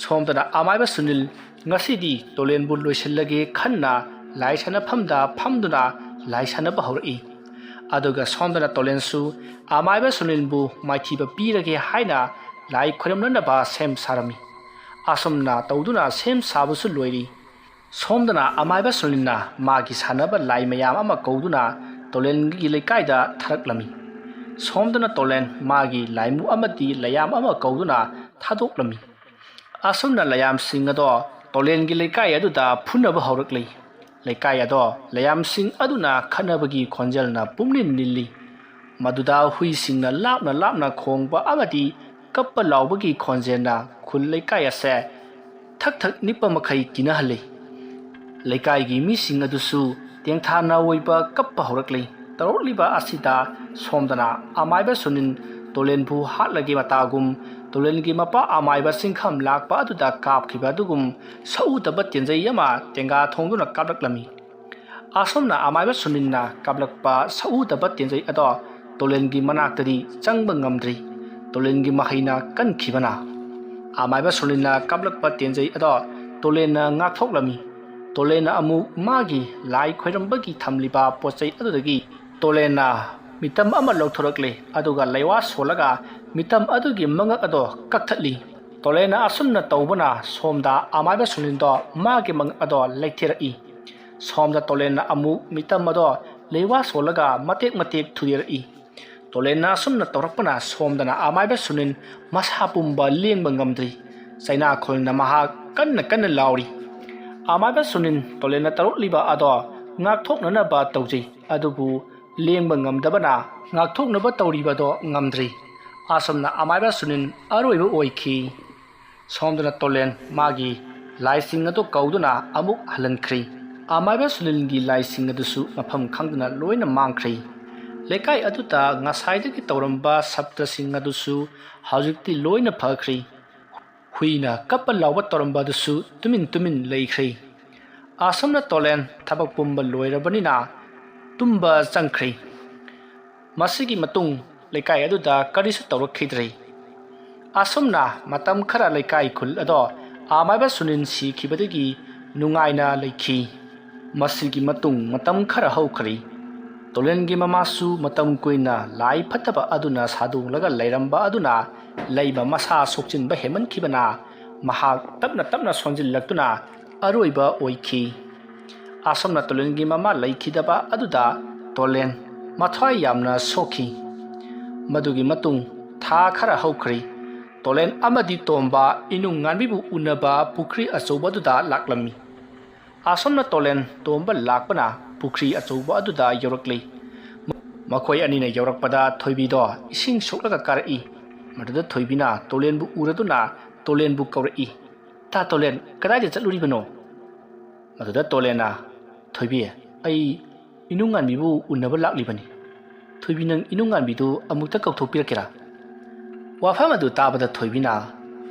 ꯁꯣꯝꯗꯅ ꯑꯃꯥꯏꯕ ꯁꯨꯅꯤꯜ ꯉꯁꯤꯗꯤ ꯇꯣꯂꯦꯟꯕꯨ ꯂꯣꯏꯁꯤꯜꯂꯒꯦ ꯈꯟꯅ ꯂꯥꯏ ꯁꯥꯟꯅꯐꯝꯗ ꯐꯝꯗꯨꯅ ꯂꯥꯏ ꯁꯥꯟꯅꯕ ꯍꯧꯔꯛꯏ꯫ ꯑꯗꯨꯒ ꯁꯣꯝꯗꯅ ꯇꯣꯂꯦꯟꯁꯨ ꯑꯃꯥꯏꯕ ꯁꯨꯅꯤꯜꯕꯨ ꯃꯥꯏꯊꯤꯕ ꯄꯤꯔꯒꯦ ꯍꯥꯏꯅ ꯂꯥꯏ ꯈꯣꯏꯔꯝꯅꯅꯕ ꯁꯦꯝ ꯁꯥꯔꯝꯃꯤ꯫ ꯑꯁꯨꯝꯅ ꯇꯧꯗꯨꯅ ꯁꯦꯝ ꯁꯥꯕꯁꯨ ꯂꯣꯏꯔꯤ꯫ ꯁꯣꯝꯗꯅ ꯑꯃꯥꯏꯕ ꯁꯨꯅꯤꯜꯅ ꯃꯥꯒꯤ ꯁꯥꯟꯅꯕ ꯂꯥꯏ ꯃꯌꯥꯝ ꯑꯃ ꯀꯧꯗꯨꯅ ꯇꯣꯂꯦꯟꯒꯤ ꯂꯩꯀꯥꯏꯗ ꯊꯥꯔꯛꯂꯝꯃꯤ꯫ ꯁꯣꯝꯗꯅ ꯇꯣꯂꯦꯟ ꯃꯥꯒꯤ ꯂꯥꯏꯃꯨ ꯑꯃꯗꯤ ꯂꯌꯥꯝ ꯑꯃ ꯀꯧꯗꯨꯅ ꯊꯥꯗꯣꯛꯂꯝꯃꯤ꯫ ꯑꯁꯨꯝꯅ ꯂꯌꯥꯝꯁꯤꯡ ꯑꯗꯣ ꯇꯣꯂꯦꯟꯒꯤ ꯂꯩꯀꯥꯏ ꯑꯗꯨꯗ ꯐꯨꯅꯕ ꯍꯧꯔꯛꯂꯤ꯫ ꯂꯩꯀꯥꯏ ꯑꯗꯣ ꯂꯌꯥꯝꯁꯤꯡ ꯑꯗꯨꯅ ꯈꯠꯅꯕꯒꯤ ꯈꯣꯟꯖꯦꯜꯅ ꯄꯨꯝꯅꯤꯜ ꯅꯤꯜꯂꯤ꯫ ꯃꯗꯨꯗ ꯍꯨꯏꯁꯤꯡꯅ ꯂꯥꯞꯅ ꯂꯥꯞꯅ ꯈꯣꯡꯕ ꯑꯃꯗꯤ ꯀꯞꯄ ꯂꯥꯎꯕꯒꯤ ꯈꯣꯟꯖꯦꯜꯅ ꯈꯨꯜ ꯂꯩꯀꯥꯏ ꯑꯁꯦ ꯊꯛ ꯊꯛ ꯅꯤꯛꯄ ꯃꯈꯩ ꯀꯤꯅꯍꯜꯂꯤ꯫ ꯂꯩꯀꯥꯏꯒꯤ ꯃꯤꯁꯤꯡ ꯑꯗꯨꯁꯨ ꯇꯦꯡꯊꯥꯅ ꯑꯣꯏꯕ ꯀꯞꯄ ꯍꯧꯔꯛꯂꯤ꯫ ꯇꯧꯔꯛꯂꯤꯕ ꯑꯁꯤꯗ ꯁꯣꯝꯗꯅ ꯑꯃꯥꯏꯕ ꯁꯨꯅꯤꯟ ꯇꯣꯂꯦꯟꯕꯨ ꯍꯥꯠꯂꯒꯦ ꯃꯇꯥꯒꯨꯝ ꯇꯨꯂꯦꯟꯒꯤ ꯃꯄꯥ ꯑꯃꯥꯏꯕ ꯆꯤꯡꯈꯝ ꯂꯥꯛꯄ ꯑꯗꯨꯗ ꯀꯥꯞꯈꯤꯕ ꯑꯗꯨꯒꯨꯝ ꯁꯛꯎꯗꯕ ꯇꯦꯟꯖꯩ ꯑꯃ ꯇꯦꯡꯒꯥ ꯊꯣꯡꯗꯨꯅ ꯀꯥꯞꯂꯛꯂꯝꯃꯤ꯫ ꯑꯁꯨꯝꯅ ꯑꯃꯥꯏꯕ ꯁꯨꯅꯤꯟꯅ ꯀꯥꯞꯂꯛꯄ ꯁꯛꯎꯗꯕ ꯇꯦꯟꯖꯩ ꯑꯗꯣ ꯇꯨꯂꯦꯟꯒꯤ ꯃꯅꯥꯛꯇꯗꯤ ꯆꯪꯕ ꯉꯝꯗ꯭ꯔꯤ꯫ ꯇꯨꯂꯦꯟꯒꯤ ꯃꯍꯩꯅ ꯀꯟꯈꯤꯕꯅ ꯑꯃꯥꯏꯕ ꯁꯨꯅꯤꯟꯅ ꯀꯥꯞꯂꯛꯄ ꯇꯦꯟꯖꯩ ꯑꯗꯣ ꯇꯨꯂꯦꯟꯅ ꯉꯥꯛꯊꯣꯛꯂꯝꯃꯤ꯫ ꯇꯨꯂꯦꯟꯅ ꯑꯃꯨꯛ ꯃꯥꯒꯤ ꯂꯥꯏ ꯈꯣꯏꯔꯝꯕꯒꯤ ꯊꯝꯂꯤꯕ ꯄꯣꯠ ꯆꯩ ꯑꯗꯨꯗꯒꯤ ꯇꯨꯂꯦꯟꯅ ꯃꯤꯇꯝ ꯑꯃ ꯂꯧꯊꯣꯔꯛꯂꯦ, ꯑꯗꯨꯒ ꯂꯩꯋꯥ ꯁꯣꯜꯂꯒ ꯃꯤꯇꯝ ꯑꯗꯨꯒꯤ ꯃꯉꯛ ꯑꯗꯣ ꯀꯛꯊꯠꯂꯤ꯫ ꯇꯨꯂꯦꯟꯅ ꯑꯁꯨꯝꯅ ꯇꯧꯕꯅ ꯁꯣꯝꯗ ꯑꯃꯥꯏꯕ ꯁꯨꯅꯤꯟꯗꯣ ꯃꯥꯒꯤ ꯃꯉꯛ ꯑꯗꯣ ꯂꯩꯊꯦꯔꯛꯏ꯫ ꯁꯣꯝꯗ ꯇꯨꯂꯦꯟꯅ ꯑꯃꯨꯛ ꯃꯤꯇꯝ ꯑꯗꯣ ꯂꯩꯋꯥ ꯁꯣꯜꯂꯒ ꯃꯇꯦꯛ ꯃꯇꯦꯛ ꯊꯨꯗꯦꯔꯛꯏ꯫ ꯇꯨꯂꯦꯟꯅ ꯑꯁꯨꯝꯅ ꯇꯧꯔꯛꯄꯅ ꯁꯣꯝꯗꯅ ꯑꯃꯥꯏꯕ ꯁꯨꯅꯤꯟ ꯃꯁꯥ ꯄꯨꯝꯕ ꯂꯦꯡꯕ ꯉꯝꯗ꯭ꯔꯤ꯫ ꯆꯩꯅꯥꯈꯣꯜꯅ ꯃꯍꯥꯛ ꯀꯟꯅ ꯀꯟꯅ ꯂꯥꯎꯔꯤ꯫ ꯑꯃꯥꯏꯕ ꯁꯨꯅꯤꯟ ꯇꯨꯂꯦꯟꯅ ꯇꯧꯔꯛꯂꯤꯕ ꯑꯗꯣ ꯉꯥꯛꯊꯣꯛꯅꯅꯕ ꯇꯧꯖꯩ, ꯑꯗꯨꯕꯨ ꯂꯦꯡꯕ ꯉꯝꯗꯕꯅ ꯉꯥꯛꯊꯣꯛꯅꯕ ꯇꯧꯔꯤꯕꯗꯣ ꯉꯝꯗ꯭ꯔꯤ꯫ ꯑꯁꯨꯝꯅ ꯑꯃꯥꯏꯕ ꯁꯨꯅꯤꯟ ꯑꯔꯣꯏꯕ ꯑꯣꯏꯈꯤ꯫ ꯁꯣꯝꯗꯅ ꯇꯨꯂꯦꯟ ꯃꯥꯒꯤ ꯂꯥꯏꯁꯤꯡ ꯑꯗꯨ ꯀꯧꯗꯨꯅ ꯑꯃꯨꯛ ꯍꯜꯍꯟꯈ꯭ꯔꯤ꯫ ꯑꯃꯥꯏꯕ ꯁꯨꯅꯤꯟꯒꯤ ꯂꯥꯏꯁꯤꯡ ꯑꯗꯨꯁꯨ ꯃꯐꯝ ꯈꯪꯗꯅ ꯂꯣꯏꯅ ꯃꯥꯡꯈ꯭ꯔꯤ꯫ ꯂꯩꯀꯥꯏ ꯑꯗꯨꯗ ꯉꯁꯥꯏꯗꯒꯤ ꯇꯧꯔꯝꯕ ꯁꯞꯇ꯭ꯔꯁꯤꯡ ꯑꯗꯨꯁꯨ ꯍꯧꯖꯤꯛꯇꯤ ꯂꯣꯏꯅ ꯐꯈ꯭ꯔꯤ꯫ ꯍꯨꯏꯅ ꯀꯞꯄ ꯂꯥꯎꯕ ꯇꯧꯔꯝꯕ ꯑꯗꯨꯁꯨ ꯇꯨꯃꯤꯟ ꯇꯨꯃꯤꯟ ꯂꯩꯈ꯭ꯔꯦ꯫ ꯑꯁꯨꯝꯅ ꯇꯣꯂꯦꯟ ꯊꯕꯛ ꯄꯨꯝꯕ ꯂꯣꯏꯔꯕꯅꯤꯅ ꯇꯨꯝꯕ ꯆꯪꯈ꯭ꯔꯦ꯫ ꯃꯁꯤꯒꯤ ꯃꯇꯨꯡ ꯂꯩꯀꯥꯏ ꯑꯗꯨꯗ ꯀꯔꯤꯁꯨ ꯇꯧꯔꯛꯈꯤꯗ꯭ꯔꯦ꯫ ꯑꯁꯨꯝꯅ ꯃꯇꯝ ꯈꯔ ꯂꯩꯀꯥꯏ ꯈꯨꯜ ꯑꯗꯣ ꯑꯃꯥꯏꯕ ꯁꯨꯅꯤꯟ ꯁꯤꯈꯤꯕꯗꯒꯤ ꯅꯨꯡꯉꯥꯏꯅ ꯂꯩꯈꯤ꯫ ꯃꯁꯤꯒꯤ ꯃꯇꯨꯡ ꯃꯇꯝ ꯈꯔ ꯍꯧꯈ꯭ꯔꯦ꯫ ꯇꯣꯂꯦꯟꯒꯤ ꯃꯃꯥꯁꯨ ꯃꯇꯝ ꯀꯨꯏꯅ ꯂꯥꯏ ꯐꯠꯇꯕ ꯑꯗꯨꯅ ꯁꯥꯗꯣꯡꯂꯒ ꯂꯩꯔꯝꯕ ꯑꯗꯨꯅ ꯂꯩꯕ ꯃꯁꯥ ꯁꯣꯛꯆꯤꯟꯕ ꯍꯦꯟꯃꯟꯈꯤꯕꯅ ꯃꯍꯥꯛ ꯇꯞꯅ ꯇꯞꯅ ꯁꯣꯟꯖꯤꯜꯂꯛꯇꯨꯅ ꯑꯔꯣꯏꯕ ꯑꯣꯏꯈꯤ꯫ ꯑꯁꯨꯝꯅ ꯇꯣꯂꯦꯟꯒꯤ ꯃꯃꯥ ꯂꯩꯈꯤꯗꯕ ꯑꯗꯨꯗ ꯇꯣꯂꯦꯟ ꯃꯊ꯭ꯋꯥꯏ ꯌꯥꯝꯅ ꯁꯣꯛꯈꯤ꯫ ꯃꯗꯨꯒꯤ ꯃꯇꯨꯡ ꯊꯥ ꯈꯔ ꯍꯧꯈ꯭ꯔꯦ꯫ ꯇꯣꯂꯦꯟ ꯑꯃꯗꯤ ꯇꯣꯝꯕ ꯏꯅꯨꯡ ꯉꯥꯟꯕꯤꯕꯨ ꯎꯅꯕ ꯄꯨꯈ꯭ꯔꯤ ꯑꯆꯧꯕ ꯑꯗꯨꯗ ꯂꯥꯛꯂꯝꯃꯤ꯫ ꯑꯁꯨꯝꯅ ꯇꯣꯂꯦꯟ ꯇꯣꯝꯕ ꯂꯥꯛꯄꯅ ꯄꯨꯈ꯭ꯔꯤ ꯑꯆꯧꯕ ꯑꯗꯨꯗ ꯌꯧꯔꯛꯂꯤ꯫ ꯃꯈꯣꯏ ꯑꯅꯤꯅ ꯌꯧꯔꯛꯄꯗ ꯊꯣꯏꯕꯤꯗꯣ ꯏꯁꯤꯡ ꯁꯣꯛꯂꯒ ꯀꯥꯔꯛꯏ꯫ ꯃꯗꯨꯗ ꯊꯣꯏꯕꯤꯅ ꯇꯣꯂꯦꯟꯕꯨ ꯎꯔꯗꯨꯅ ꯇꯣꯂꯦꯟꯕꯨ ꯀꯧꯔꯛꯏ, "ꯇꯥ ꯇꯣꯂꯦꯟ, ꯀꯗꯥꯏꯗ ꯆꯠꯂꯨꯔꯤꯕꯅꯣ?" ꯃꯗꯨꯗ ꯇꯣꯂꯦꯟꯅ, "ꯊꯣꯏꯕꯤ, ꯑꯩ ꯏꯅꯨꯡꯉꯥꯟꯕꯤꯕꯨ ꯎꯅꯕ ꯂꯥꯛꯂꯤꯕꯅꯤ꯫ ꯊꯣꯏꯕꯤ, ꯅꯪ ꯏꯅꯨꯡꯉꯥꯟꯕꯤꯗꯨ ꯑꯃꯨꯛꯇ ꯀꯧꯊꯣꯛꯄꯤꯔꯛꯀꯦꯔꯥ?" ꯋꯥꯐꯝ ꯑꯗꯨ ꯇꯥꯕꯗ ꯊꯣꯏꯕꯤꯅ,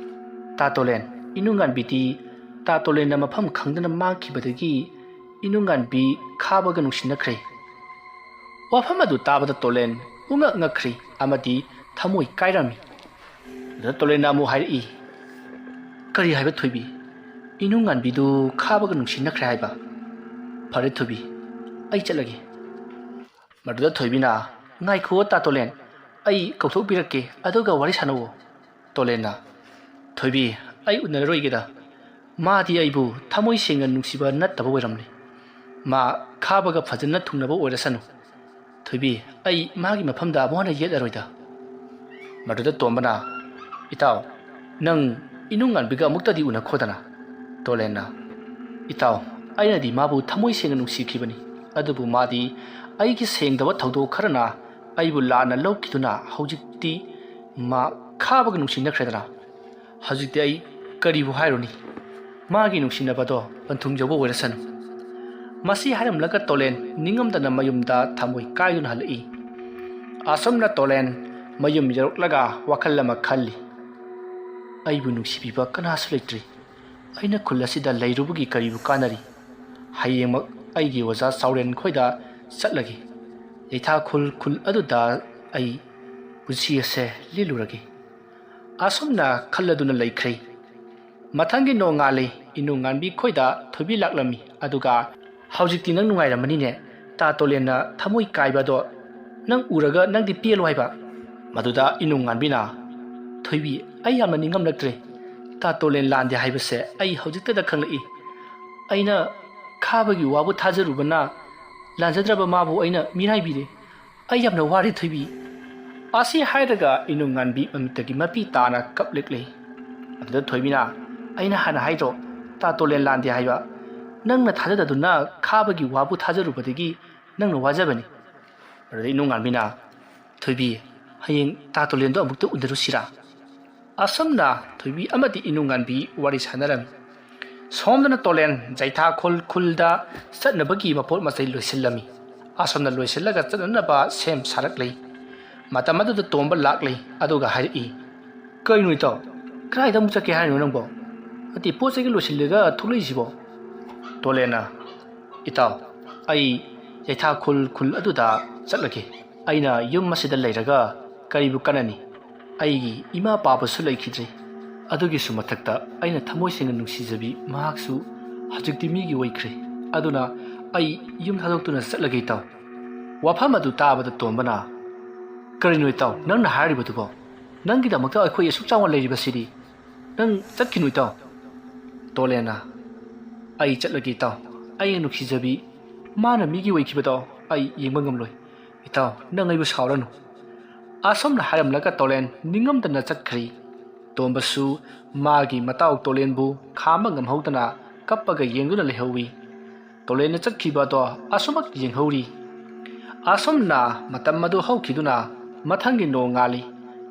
"ꯇꯥ ꯇꯣꯂꯦꯟ, ꯏꯅꯨꯡꯉꯥꯟꯕꯤꯗꯤ ꯇꯥ ꯇꯣꯂꯦꯟꯅ ꯃꯐꯝ ꯈꯪꯗꯅ ꯃꯥꯡꯈꯤꯕꯗꯒꯤ ꯏꯅꯨꯡꯉꯥꯟꯕꯤ ꯈꯥꯕꯒ ꯅꯨꯡꯁꯤꯅꯈ꯭ꯔꯦ꯫" ꯋꯥꯐꯝ ꯑꯗꯨ ꯇꯥꯕꯗ ꯇꯣꯂꯦꯟ ꯄꯨꯡꯉꯛ ꯉꯛꯈ꯭ꯔꯤ ꯑꯃꯗꯤ ꯊꯃꯣꯏ ꯀꯥꯏꯔꯝꯃꯤ꯫ ꯑꯗꯨꯗ ꯇꯣꯂꯦꯟꯅ ꯑꯃꯨꯛ ꯍꯥꯏꯔꯛꯏ, "ꯀꯔꯤ ꯍꯥꯏꯕ ꯊꯣꯏꯕꯤ? ꯏꯅꯨꯡꯉꯥꯟꯕꯤꯗꯨ ꯈꯥꯕꯒ ꯅꯨꯡꯁꯤꯅꯈ꯭ꯔꯦ ꯍꯥꯏꯕ? ꯐꯔꯦ ꯊꯣꯏꯕꯤ, ꯑꯩ ꯆꯠꯂꯒꯦ꯫" ꯃꯗꯨꯗ ꯊꯣꯏꯕꯤꯅ, "ꯉꯥꯏꯈꯨꯑꯣ ꯇꯥ ꯇꯣꯂꯦꯟ, ꯑꯩ ꯀꯧꯊꯣꯛꯄꯤꯔꯛꯀꯦ, ꯑꯗꯨꯒ ꯋꯥꯔꯤ ꯁꯥꯟꯅꯧꯑꯣ꯫" ꯇꯣꯂꯦꯟꯅ, "ꯊꯣꯏꯕꯤ, ꯑꯩ ꯎꯅꯔꯔꯣꯏꯒꯦꯗ꯫ ꯃꯥꯗꯤ ꯑꯩꯕꯨ ꯊꯃꯣꯏ ꯁꯦꯡꯅ ꯅꯨꯡꯁꯤꯕ ꯅꯠꯇꯕ ꯑꯣꯏꯔꯝꯂꯦ꯫ ꯃꯥ ꯈꯥꯕꯒ ꯐꯖꯅ ꯊꯨꯡꯅꯕ ꯑꯣꯏꯔꯁꯅꯨ꯫ ꯊꯣꯏꯕꯤ, ꯑꯩ ꯃꯥꯒꯤ ꯃꯐꯝꯗ ꯑꯃꯨꯛ ꯍꯟꯅ ꯌꯦꯠꯂꯔꯣꯏꯗ꯫" ꯃꯗꯨꯗ ꯇꯣꯝꯕꯅ, "ꯏꯇꯥꯎ, ꯅꯪ ꯏꯅꯨꯡꯉꯥꯟꯕꯤꯒ ꯑꯃꯨꯛꯇꯗꯤ ꯎꯅꯈꯣꯗꯅ꯫" ꯇꯣꯂꯦꯟꯅ, "ꯏꯇꯥꯎ, ꯑꯩꯅꯗꯤ ꯃꯥꯕꯨ ꯊꯃꯣꯏ ꯁꯦꯡꯅ ꯅꯨꯡꯁꯤꯈꯤꯕꯅꯤ, ꯑꯗꯨꯕꯨ ꯃꯥꯗꯤ ꯑꯩꯒꯤ ꯁꯦꯡꯗꯕ ꯊꯧꯗꯣꯛ ꯈꯔꯅ ꯑꯩꯕꯨ ꯂꯥꯟꯅ ꯂꯧꯈꯤꯗꯨꯅ ꯍꯧꯖꯤꯛꯇꯤ ꯃꯥ ꯈꯥꯕꯒ ꯅꯨꯡꯁꯤꯅꯈ꯭ꯔꯦꯗꯅ꯫ ꯍꯧꯖꯤꯛꯇꯤ ꯑꯩ ꯀꯔꯤꯕꯨ ꯍꯥꯏꯔꯨꯅꯤ? ꯃꯥꯒꯤ ꯅꯨꯡꯁꯤꯅꯕꯗꯣ ꯄꯟꯊꯨꯡ ꯌꯧꯕ ꯑꯣꯏꯔꯁꯅꯨ꯫" ꯃꯁꯤ ꯍꯥꯏꯔꯝꯂꯒ ꯇꯣꯂꯦꯟ ꯅꯤꯡꯉꯝꯗꯅ ꯃꯌꯨꯝꯗ ꯊꯃꯣꯏ ꯀꯥꯏꯗꯨꯅ ꯍꯜꯂꯛꯏ꯫ ꯑꯁꯨꯝꯅ ꯇꯣꯂꯦꯟ ꯃꯌꯨꯝ ꯌꯧꯔꯛꯂꯒ ꯋꯥꯈꯜ ꯑꯃ ꯈꯜꯂꯤ꯫ "ꯑꯩꯕꯨ ꯅꯨꯡꯁꯤꯕꯤꯕ ꯀꯅꯥꯁꯨ ꯂꯩꯇ꯭ꯔꯤ꯫ ꯑꯩꯅ ꯈꯨꯜ ꯑꯁꯤꯗ ꯂꯩꯔꯨꯕꯒꯤ ꯀꯔꯤꯕꯨ ꯀꯥꯟꯅꯔꯤ? ꯍꯌꯦꯡꯃꯛ ꯑꯩꯒꯤ ꯑꯣꯖꯥ ꯆꯥꯎꯔꯦꯟ ꯈꯣꯏꯗ ꯆꯠꯂꯒꯦ꯫ ꯌꯩꯊꯥ ꯈꯨꯜ, ꯈꯨꯜ ꯑꯗꯨꯗ ꯑꯩ ꯄꯨꯟꯁꯤ ꯑꯁꯦ ꯂꯦꯜꯂꯨꯔꯒꯦ꯫" ꯑꯁꯨꯝꯅ ꯈꯜꯂꯗꯨꯅ ꯂꯩꯈ꯭ꯔꯦ꯫ ꯃꯊꯪꯒꯤ ꯅꯣꯡꯉꯥꯜꯂꯤ꯫ ꯏꯅꯨꯡꯉꯥꯟꯕꯤ ꯈꯣꯏꯗ ꯊꯣꯏꯕꯤ ꯂꯥꯛꯂꯝꯃꯤ꯫ ꯑꯗꯨꯒ, "ꯍꯧꯖꯤꯛꯇꯤ ꯅꯪ ꯅꯨꯡꯉꯥꯏꯔꯝꯃꯅꯤꯅꯦ꯫ ꯇꯥ ꯇꯣꯂꯦꯟꯅ ꯊꯃꯣꯏ ꯀꯥꯏꯕꯗꯣ ꯅꯪ ꯎꯔꯒ ꯅꯪꯗꯤ ꯄꯦꯜꯂꯣ ꯍꯥꯏꯕ?" ꯃꯗꯨꯗ ꯏꯅꯨꯡꯉꯥꯟꯕꯤꯅ, "ꯊꯣꯏꯕꯤ, ꯑꯩ ꯌꯥꯝꯅ ꯅꯤꯡꯉꯝꯂꯛꯇ꯭ꯔꯦ꯫ ꯇꯥ ꯇꯣꯂꯦꯟ ꯂꯥꯟꯗꯦ ꯍꯥꯏꯕꯁꯦ ꯑꯩ ꯍꯧꯖꯤꯛꯇꯗ ꯈꯪꯂꯛꯏ꯫ ꯑꯩꯅ ꯈꯥꯕꯒꯤ ꯋꯥꯕꯨ ꯊꯥꯖꯔꯨꯕꯅ ꯂꯥꯟꯖꯗ꯭ꯔꯕ ꯃꯥꯕꯨ ꯑꯩꯅ ꯃꯤꯔꯥꯏꯕꯤꯔꯦ꯫ ꯑꯩ ꯌꯥꯝꯅ ꯋꯥꯔꯦ ꯊꯣꯏꯕꯤ꯫" ꯑꯁꯤ ꯍꯥꯏꯔꯒ ꯏꯅꯨꯡꯉꯥꯟꯕꯤ ꯃꯃꯤꯠꯇꯒꯤ ꯃꯄꯤ ꯇꯥꯅ ꯀꯞꯂꯛꯂꯦ꯫ ꯑꯗꯨꯗ ꯊꯣꯏꯕꯤꯅ, "ꯑꯩꯅ ꯍꯥꯟꯅ ꯍꯥꯏꯗ꯭ꯔꯣ, ꯇꯥ ꯇꯣꯂꯦꯟ ꯂꯥꯟꯗꯦ ꯍꯥꯏꯕ? ꯅꯪꯅ ꯊꯥꯖꯗꯗꯨꯅ ꯈꯥꯕꯒꯤ ꯋꯥꯕꯨ ꯊꯥꯖꯔꯨꯕꯗꯒꯤ ꯅꯪꯅ ꯋꯥꯖꯕꯅꯤ꯫" ꯑꯗꯨꯗ ꯏꯅꯨꯡꯉꯥꯟꯕꯤꯅ, "ꯊꯣꯏꯕꯤ, ꯍꯌꯦꯡ ꯇꯥ ꯇꯣꯂꯦꯟꯗꯣ ꯑꯃꯨꯛꯇ ꯎꯅꯔꯨꯁꯤꯔꯥ?" ꯑꯁꯨꯝꯅ ꯊꯣꯏꯕꯤ ꯑꯃꯗꯤ ꯏꯅꯨꯡꯉꯥꯟꯕꯤ ꯋꯥꯔꯤ ꯁꯥꯟꯅꯔꯝꯃꯤ꯫ ꯁꯣꯝꯗꯅ ꯇꯣꯂꯦꯟ ꯖꯩꯊꯥ ꯈꯨꯜ ꯈꯨꯜꯗ ꯆꯠꯅꯕꯒꯤ ꯃꯄꯣꯠ ꯃꯆꯩ ꯂꯣꯏꯁꯤꯜꯂꯝꯃꯤ꯫ ꯑꯁꯣꯝꯅ ꯂꯣꯏꯁꯤꯜꯂꯒ ꯆꯠꯅꯅꯕ ꯁꯦꯝ ꯁꯥꯔꯛꯂꯤ꯫ ꯃꯇꯝ ꯑꯗꯨꯗ ꯇꯣꯝꯕ ꯂꯥꯛꯂꯦ, ꯑꯗꯨꯒ ꯍꯥꯏꯔꯛꯏ, "ꯀꯩꯅꯣ ꯏꯇꯥꯎ, ꯀꯗꯥꯏꯗ ꯑꯃꯨꯛ ꯆꯠꯀꯦ ꯍꯥꯏꯔꯤꯅꯣ ꯅꯪꯕꯣ? ꯅꯠꯇꯦ, ꯄꯣꯠ ꯆꯩꯒ ꯂꯣꯏꯁꯤꯜꯂꯒ ꯊꯣꯛꯂꯛꯏꯁꯤꯕꯣ?" ꯇꯣꯂꯦꯟꯅ, "ꯏꯇꯥꯎ, ꯑꯩ ꯌꯩꯊꯥ ꯈꯨꯜ ꯈꯨꯜ ꯑꯗꯨꯗ ꯆꯠꯂꯒꯦ꯫ ꯑꯩꯅ ꯌꯨꯝ ꯑꯁꯤꯗ ꯂꯩꯔꯒ ꯀꯔꯤꯕꯨ ꯀꯥꯟꯅꯅꯤ? ꯑꯩꯒꯤ ꯏꯃꯥ ꯄꯥꯕꯁꯨ ꯂꯩꯈꯤꯗ꯭ꯔꯦ꯫ ꯑꯗꯨꯒꯤꯁꯨ ꯃꯊꯛꯇ ꯑꯩꯅ ꯊꯃꯣꯏ ꯁꯦꯡꯅ ꯅꯨꯡꯁꯤꯖꯕꯤ ꯃꯍꯥꯛꯁꯨ ꯍꯧꯖꯤꯛꯇꯤ ꯃꯤꯒꯤ ꯑꯣꯏꯈ꯭ꯔꯦ꯫ ꯑꯗꯨꯅ ꯑꯩ ꯌꯨꯝ ꯊꯥꯗꯣꯛꯇꯨꯅ ꯆꯠꯂꯒꯦ ꯏꯇꯥꯎ꯫" ꯋꯥꯐꯝ ꯑꯗꯨ ꯇꯥꯕꯗ ꯇꯣꯝꯕꯅ, "ꯀꯔꯤꯅꯣ ꯏꯇꯥꯎ ꯅꯪꯅ ꯍꯥꯏꯔꯤꯕꯗꯨꯕꯣ? ꯅꯪꯒꯤꯗꯃꯛꯇ ꯑꯩꯈꯣꯏ ꯑꯁꯨꯛ ꯆꯥꯎꯅ ꯂꯩꯔꯤꯕꯁꯤꯗꯤ꯫ ꯅꯪ ꯆꯠꯈꯤꯅꯨ ꯏꯇꯥꯎ꯫" ꯇꯣꯂꯦꯟꯅ, "ꯑꯩ ꯆꯠꯂꯒꯦ ꯏꯇꯥꯎ꯫ ꯑꯩꯅ ꯅꯨꯡꯁꯤꯖꯕꯤ ꯃꯥꯅ ꯃꯤꯒꯤ ꯑꯣꯏꯈꯤꯕꯗꯣ ꯑꯩ ꯌꯦꯡꯕ ꯉꯝꯂꯣꯏ꯫ ꯏꯇꯥꯎ, ꯅꯪ ꯑꯩꯕꯨ ꯁꯥꯎꯔꯅꯨ꯫" ꯑꯁꯨꯝꯅ ꯍꯥꯏꯔꯝꯂꯒ ꯇꯣꯂꯦꯟ ꯅꯤꯡꯉꯝꯗꯅ ꯆꯠꯈ꯭ꯔꯦ꯫ ꯇꯣꯝꯕꯁꯨ ꯃꯥꯒꯤ ꯃꯇꯥꯎ ꯇꯣꯂꯦꯟꯕꯨ ꯈꯥꯝꯕ ꯉꯝꯍꯧꯗꯅ ꯀꯞꯄꯒ ꯌꯦꯡꯗꯨꯅ ꯂꯩꯍꯧꯏ꯫ ꯇꯣꯂꯦꯟꯅ ꯆꯠꯈꯤꯕ ꯑꯗꯣ ꯑꯁꯨꯃꯛ ꯌꯦꯡꯍꯧꯔꯤ꯫ ꯑꯁꯨꯝꯅ ꯃꯇꯝ ꯑꯗꯨ ꯍꯧꯈꯤꯗꯨꯅ ꯃꯊꯪꯒꯤ ꯅꯣꯡꯉꯥꯜꯂꯤ꯫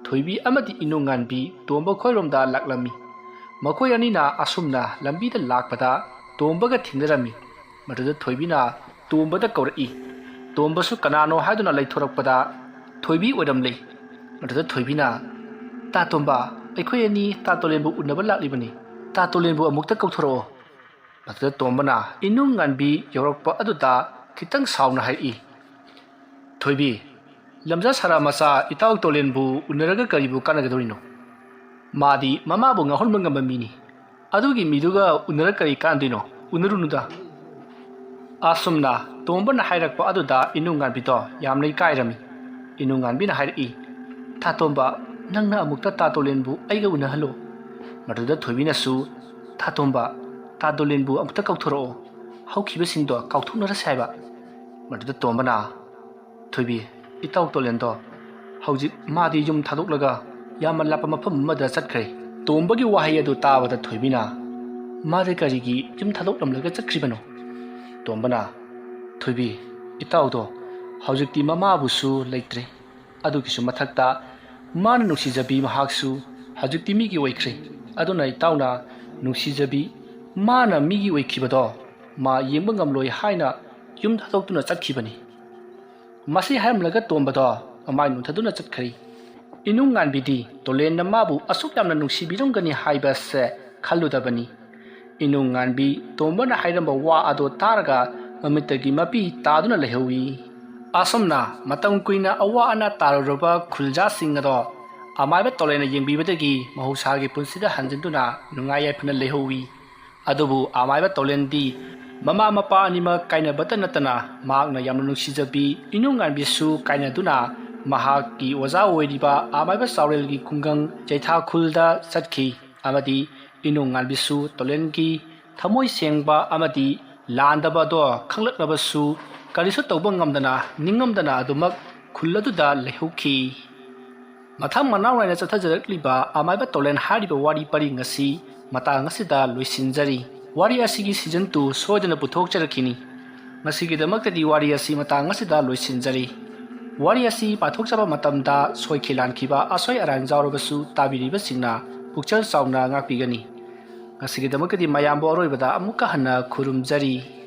ꯊꯣꯏꯕꯤ ꯑꯃꯗꯤ ꯏꯅꯨꯡꯉꯥꯟꯕꯤ ꯇꯣꯝꯕ ꯈꯣꯏꯔꯣꯝꯗ ꯂꯥꯛꯂꯝꯃꯤ꯫ ꯃꯈꯣꯏ ꯑꯅꯤꯅ ꯑꯁꯨꯝꯅ ꯂꯝꯕꯤꯗ ꯂꯥꯛꯄꯗ ꯇꯣꯝꯕꯒ ꯊꯦꯡꯅꯔꯝꯃꯤ꯫ ꯃꯗꯨꯗ ꯊꯣꯏꯕꯤꯅ ꯇꯣꯝꯕꯗ ꯀꯧꯔꯛꯏ꯫ ꯇꯣꯝꯕꯁꯨ ꯀꯅꯥꯅꯣ ꯍꯥꯏꯗꯨꯅ ꯂꯩꯊꯣꯔꯛꯄꯗ ꯊꯣꯏꯕꯤ ꯑꯣꯏꯔꯝꯂꯦ꯫ ꯃꯗꯨꯗ ꯊꯣꯏꯕꯤꯅ, "ꯇꯥ ꯇꯣꯝꯕ, ꯑꯩꯈꯣꯏ ꯑꯅꯤ ꯇꯥ ꯇꯣꯂꯦꯟꯕꯨ ꯎꯅꯕ ꯂꯥꯛꯂꯤꯕꯅꯤ꯫ ꯇꯥ ꯇꯣꯂꯦꯟꯕꯨ ꯑꯃꯨꯛꯇ ꯀꯧꯊꯣꯔꯛꯑꯣ꯫" ꯃꯗꯨꯗ ꯇꯣꯝꯕꯅ ꯏꯅꯨꯡ ꯉꯥꯟꯕꯤ ꯌꯧꯔꯛꯄ ꯑꯗꯨꯗ ꯈꯤꯇꯪ ꯁꯥꯎꯅ ꯍꯥꯏꯔꯛꯏ, "ꯊꯣꯏꯕꯤ, ꯂꯝꯖꯥ ꯁꯥꯔꯥ ꯃꯆꯥ ꯏꯇꯥꯎ ꯇꯣꯂꯦꯟꯕꯨ ꯎꯅꯔꯒ ꯀꯔꯤꯕꯨ ꯀꯥꯟꯅꯒꯗꯧꯔꯤꯅꯣ? ꯃꯥꯗꯤ ꯃꯃꯥꯕꯨ ꯉꯥꯎꯍꯟꯕ ꯉꯝꯕ ꯃꯤꯅꯤ꯫ ꯑꯗꯨꯒꯤ ꯃꯤꯗꯨꯒ ꯎꯅꯔ ꯀꯔꯤ ꯀꯥꯟꯅꯗꯣꯏꯅꯣ? ꯎꯅꯔꯨꯅꯨꯗ꯫" ꯑꯁꯨꯝꯅ ꯇꯣꯝꯕꯅ ꯍꯥꯏꯔꯛꯄ ꯑꯗꯨꯗ ꯏꯅꯨꯡꯉꯥꯟꯕꯤꯗꯣ ꯌꯥꯝꯅ ꯏꯀꯥꯏꯔꯝꯃꯤ꯫ ꯏꯅꯨꯡꯉꯥꯟꯕꯤꯅ ꯍꯥꯏꯔꯛꯏ, "ꯇꯥ ꯇꯣꯝꯕ, ꯅꯪꯅ ꯑꯃꯨꯛꯇ ꯇꯥ ꯇꯣꯂꯦꯟꯕꯨ ꯑꯩꯒ ꯎꯅꯍꯜꯂꯨ꯫" ꯃꯗꯨꯗ ꯊꯣꯏꯕꯤꯅꯁꯨ, "ꯇꯥ ꯇꯣꯝꯕ, ꯇꯥ ꯇꯣꯂꯦꯟꯕꯨ ꯑꯃꯨꯛꯇ ꯀꯧꯊꯣꯔꯛꯑꯣ꯫ ꯍꯧꯈꯤꯕꯁꯤꯡꯗꯣ ꯀꯥꯎꯊꯣꯛꯅꯔꯁꯦ ꯍꯥꯏꯕ꯫" ꯃꯗꯨꯗ ꯇꯣꯝꯕꯅ, "ꯊꯣꯏꯕꯤ, ꯏꯇꯥꯎ ꯇꯣꯂꯦꯟꯗꯣ ꯍꯧꯖꯤꯛ ꯃꯥꯗꯤ ꯌꯨꯝ ꯊꯥꯗꯣꯛꯂꯒ ꯌꯥꯝꯅ ꯂꯥꯞꯄ ꯃꯐꯝ ꯑꯃꯗ ꯆꯠꯈ꯭ꯔꯦ꯫" ꯇꯣꯝꯕꯒꯤ ꯋꯥꯍꯩ ꯑꯗꯨ ꯇꯥꯕꯗ ꯊꯣꯏꯕꯤꯅ, "ꯃꯥꯗꯤ ꯀꯔꯤꯒꯤ ꯌꯨꯝ ꯊꯥꯗꯣꯛꯂꯝꯂꯒ ꯆꯠꯈ꯭ꯔꯤꯕꯅꯣ?" ꯇꯣꯝꯕꯅ, "ꯊꯣꯏꯕꯤ, ꯏꯇꯥꯎꯗꯣ ꯍꯧꯖꯤꯛꯇꯤ ꯃꯃꯥꯕꯨꯁꯨ ꯂꯩꯇ꯭ꯔꯦ꯫ ꯑꯗꯨꯒꯤꯁꯨ ꯃꯊꯛꯇ ꯃꯥꯅ ꯅꯨꯡꯁꯤꯖꯕꯤ ꯃꯍꯥꯛꯁꯨ ꯍꯧꯖꯤꯛꯇꯤ ꯃꯤꯒꯤ ꯑꯣꯏꯈ꯭ꯔꯦ꯫ ꯑꯗꯨꯅ ꯏꯇꯥꯎꯅ ꯅꯨꯡꯁꯤꯖꯕꯤ ꯃꯥꯅ ꯃꯤꯒꯤ ꯑꯣꯏꯈꯤꯕꯗꯣ ꯃꯥ ꯌꯦꯡꯕ ꯉꯝꯂꯣꯏ ꯍꯥꯏꯅ ꯌꯨꯝ ꯊꯥꯗꯣꯛꯇꯨꯅ ꯆꯠꯈꯤꯕꯅꯤ꯫" ꯃꯁꯤ ꯍꯥꯏꯔꯝꯂꯒ ꯇꯣꯝꯕꯗꯣ ꯃꯃꯥꯏ ꯅꯣꯟꯊꯗꯨꯅ ꯆꯠꯈ꯭ꯔꯤ꯫ ꯏꯅꯨꯡꯉꯥꯟꯕꯤꯗꯤ ꯇꯣꯂꯦꯟꯅ ꯃꯥꯕꯨ ꯑꯁꯨꯛ ꯌꯥꯝꯅ ꯅꯨꯡꯁꯤꯕꯤꯔꯝꯒꯅꯤ ꯍꯥꯏꯕꯁꯦ ꯈꯜꯂꯨꯗꯕꯅꯤ꯫ ꯏꯅꯨꯡꯉꯥꯟꯕꯤ ꯇꯣꯝꯕꯅ ꯍꯥꯏꯔꯝꯕ ꯋꯥ ꯑꯗꯣ ꯇꯥꯔꯒ ꯃꯃꯤꯠꯇꯒꯤ ꯃꯄꯤ ꯇꯥꯗꯨꯅ ꯂꯩꯍꯧꯏ꯫ ꯑꯁꯨꯝꯅ ꯃꯇꯝ ꯀꯨꯏꯅ ꯑꯋꯥ ꯑꯅꯥ ꯇꯥꯔꯨꯔꯕ ꯈꯨꯜꯖꯥꯁꯤꯡ ꯑꯗꯣ ꯑꯃꯥꯏꯕ ꯇꯣꯂꯦꯟꯅ ꯌꯦꯡꯕꯤꯕꯗꯒꯤ ꯃꯍꯧꯁꯥꯒꯤ ꯄꯨꯟꯁꯤꯗ ꯍꯟꯖꯤꯟꯗꯨꯅ ꯅꯨꯡꯉꯥꯏ ꯌꯥꯏꯐꯅ ꯂꯩꯍꯧꯏ꯫ ꯑꯗꯨꯕꯨ ꯑꯃꯥꯏꯕ ꯇꯣꯂꯦꯟꯗꯤ ꯃꯃꯥ ꯃꯄꯥ ꯑꯅꯤꯃꯛ ꯀꯥꯏꯅꯕꯇ ꯅꯠꯇꯅ ꯃꯍꯥꯛꯅ ꯌꯥꯝꯅ ꯅꯨꯡꯁꯤꯖꯕꯤ ꯏꯅꯨꯡꯉꯥꯟꯕꯤꯁꯨ ꯀꯥꯏꯅꯗꯨꯅ ꯃꯍꯥꯛꯀꯤ ꯑꯣꯖꯥ ꯑꯣꯏꯔꯤꯕ ꯑꯃꯥꯏꯕ ꯆꯥꯎꯔꯦꯜꯒꯤ ꯈꯨꯡꯒꯪ ꯆꯩꯊꯥ ꯈꯨꯜꯗ ꯆꯠꯈꯤ꯫ ꯑꯃꯗꯤ ꯏꯅꯨꯡꯉꯥꯟꯕꯤꯁꯨ ꯇꯣꯂꯦꯟꯒꯤ ꯊꯃꯣꯏ ꯁꯦꯡꯕ ꯑꯃꯗꯤ ꯂꯥꯟꯗꯕ ꯑꯗꯣ ꯈꯪꯂꯛꯂꯕꯁꯨ ꯀꯔꯤꯁꯨ ꯇꯧꯕ ꯉꯝꯗꯅ ꯅꯤꯡꯉꯝꯗꯅ ꯑꯗꯨꯃꯛ ꯈꯨꯜ ꯑꯗꯨꯗ ꯂꯩꯍꯧꯈꯤ꯫ ꯃꯊꯪ ꯃꯅꯥꯎ ꯅꯥꯏꯅ ꯆꯠꯊꯖꯔꯛꯂꯤꯕ ꯑꯃꯥꯏꯕ ꯇꯣꯂꯦꯟ ꯍꯥꯏꯔꯤꯕ ꯋꯥꯔꯤ ꯄꯔꯤꯡ ꯑꯁꯤ ꯃꯇꯥꯡ ꯑꯁꯤꯗ ꯂꯣꯏꯁꯤꯟꯖꯔꯤ꯫ ꯋꯥꯔꯤ ꯑꯁꯤꯒꯤ season two ꯁꯣꯏꯗꯅ ꯄꯨꯊꯣꯛꯆꯔꯛꯈꯤꯅꯤ꯫ ꯉꯁꯤꯒꯤꯗꯃꯛꯇꯗꯤ ꯋꯥꯔꯤ ꯑꯁꯤ ꯃꯇꯥꯡ ꯑꯁꯤꯗ ꯂꯣꯏꯁꯤꯟꯖꯔꯤ꯫ ꯋꯥꯔꯤ ꯑꯁꯤ ꯄꯥꯊꯣꯛꯆꯕ ꯃꯇꯝꯗ ꯁꯣꯏꯈꯤ ꯂꯥꯟꯈꯤꯕ ꯑꯁꯣꯏ ꯑꯔꯥꯟ ꯌꯥꯎꯔꯕꯁꯨ ꯇꯥꯕꯤꯔꯤꯕꯁꯤꯡꯅ ꯄꯨꯛꯆꯦꯜ ꯆꯥꯎꯅ ꯉꯥꯛꯄꯤꯒꯅꯤ꯫ ꯉꯁꯤꯒꯤꯗꯃꯛꯇꯗꯤ ꯃꯌꯥꯝꯕꯨ ꯑꯔꯣꯏꯕꯗ ꯑꯃꯨꯛꯀ ꯍꯟꯅ ꯈꯨꯔꯨꯝꯖꯔꯤ꯫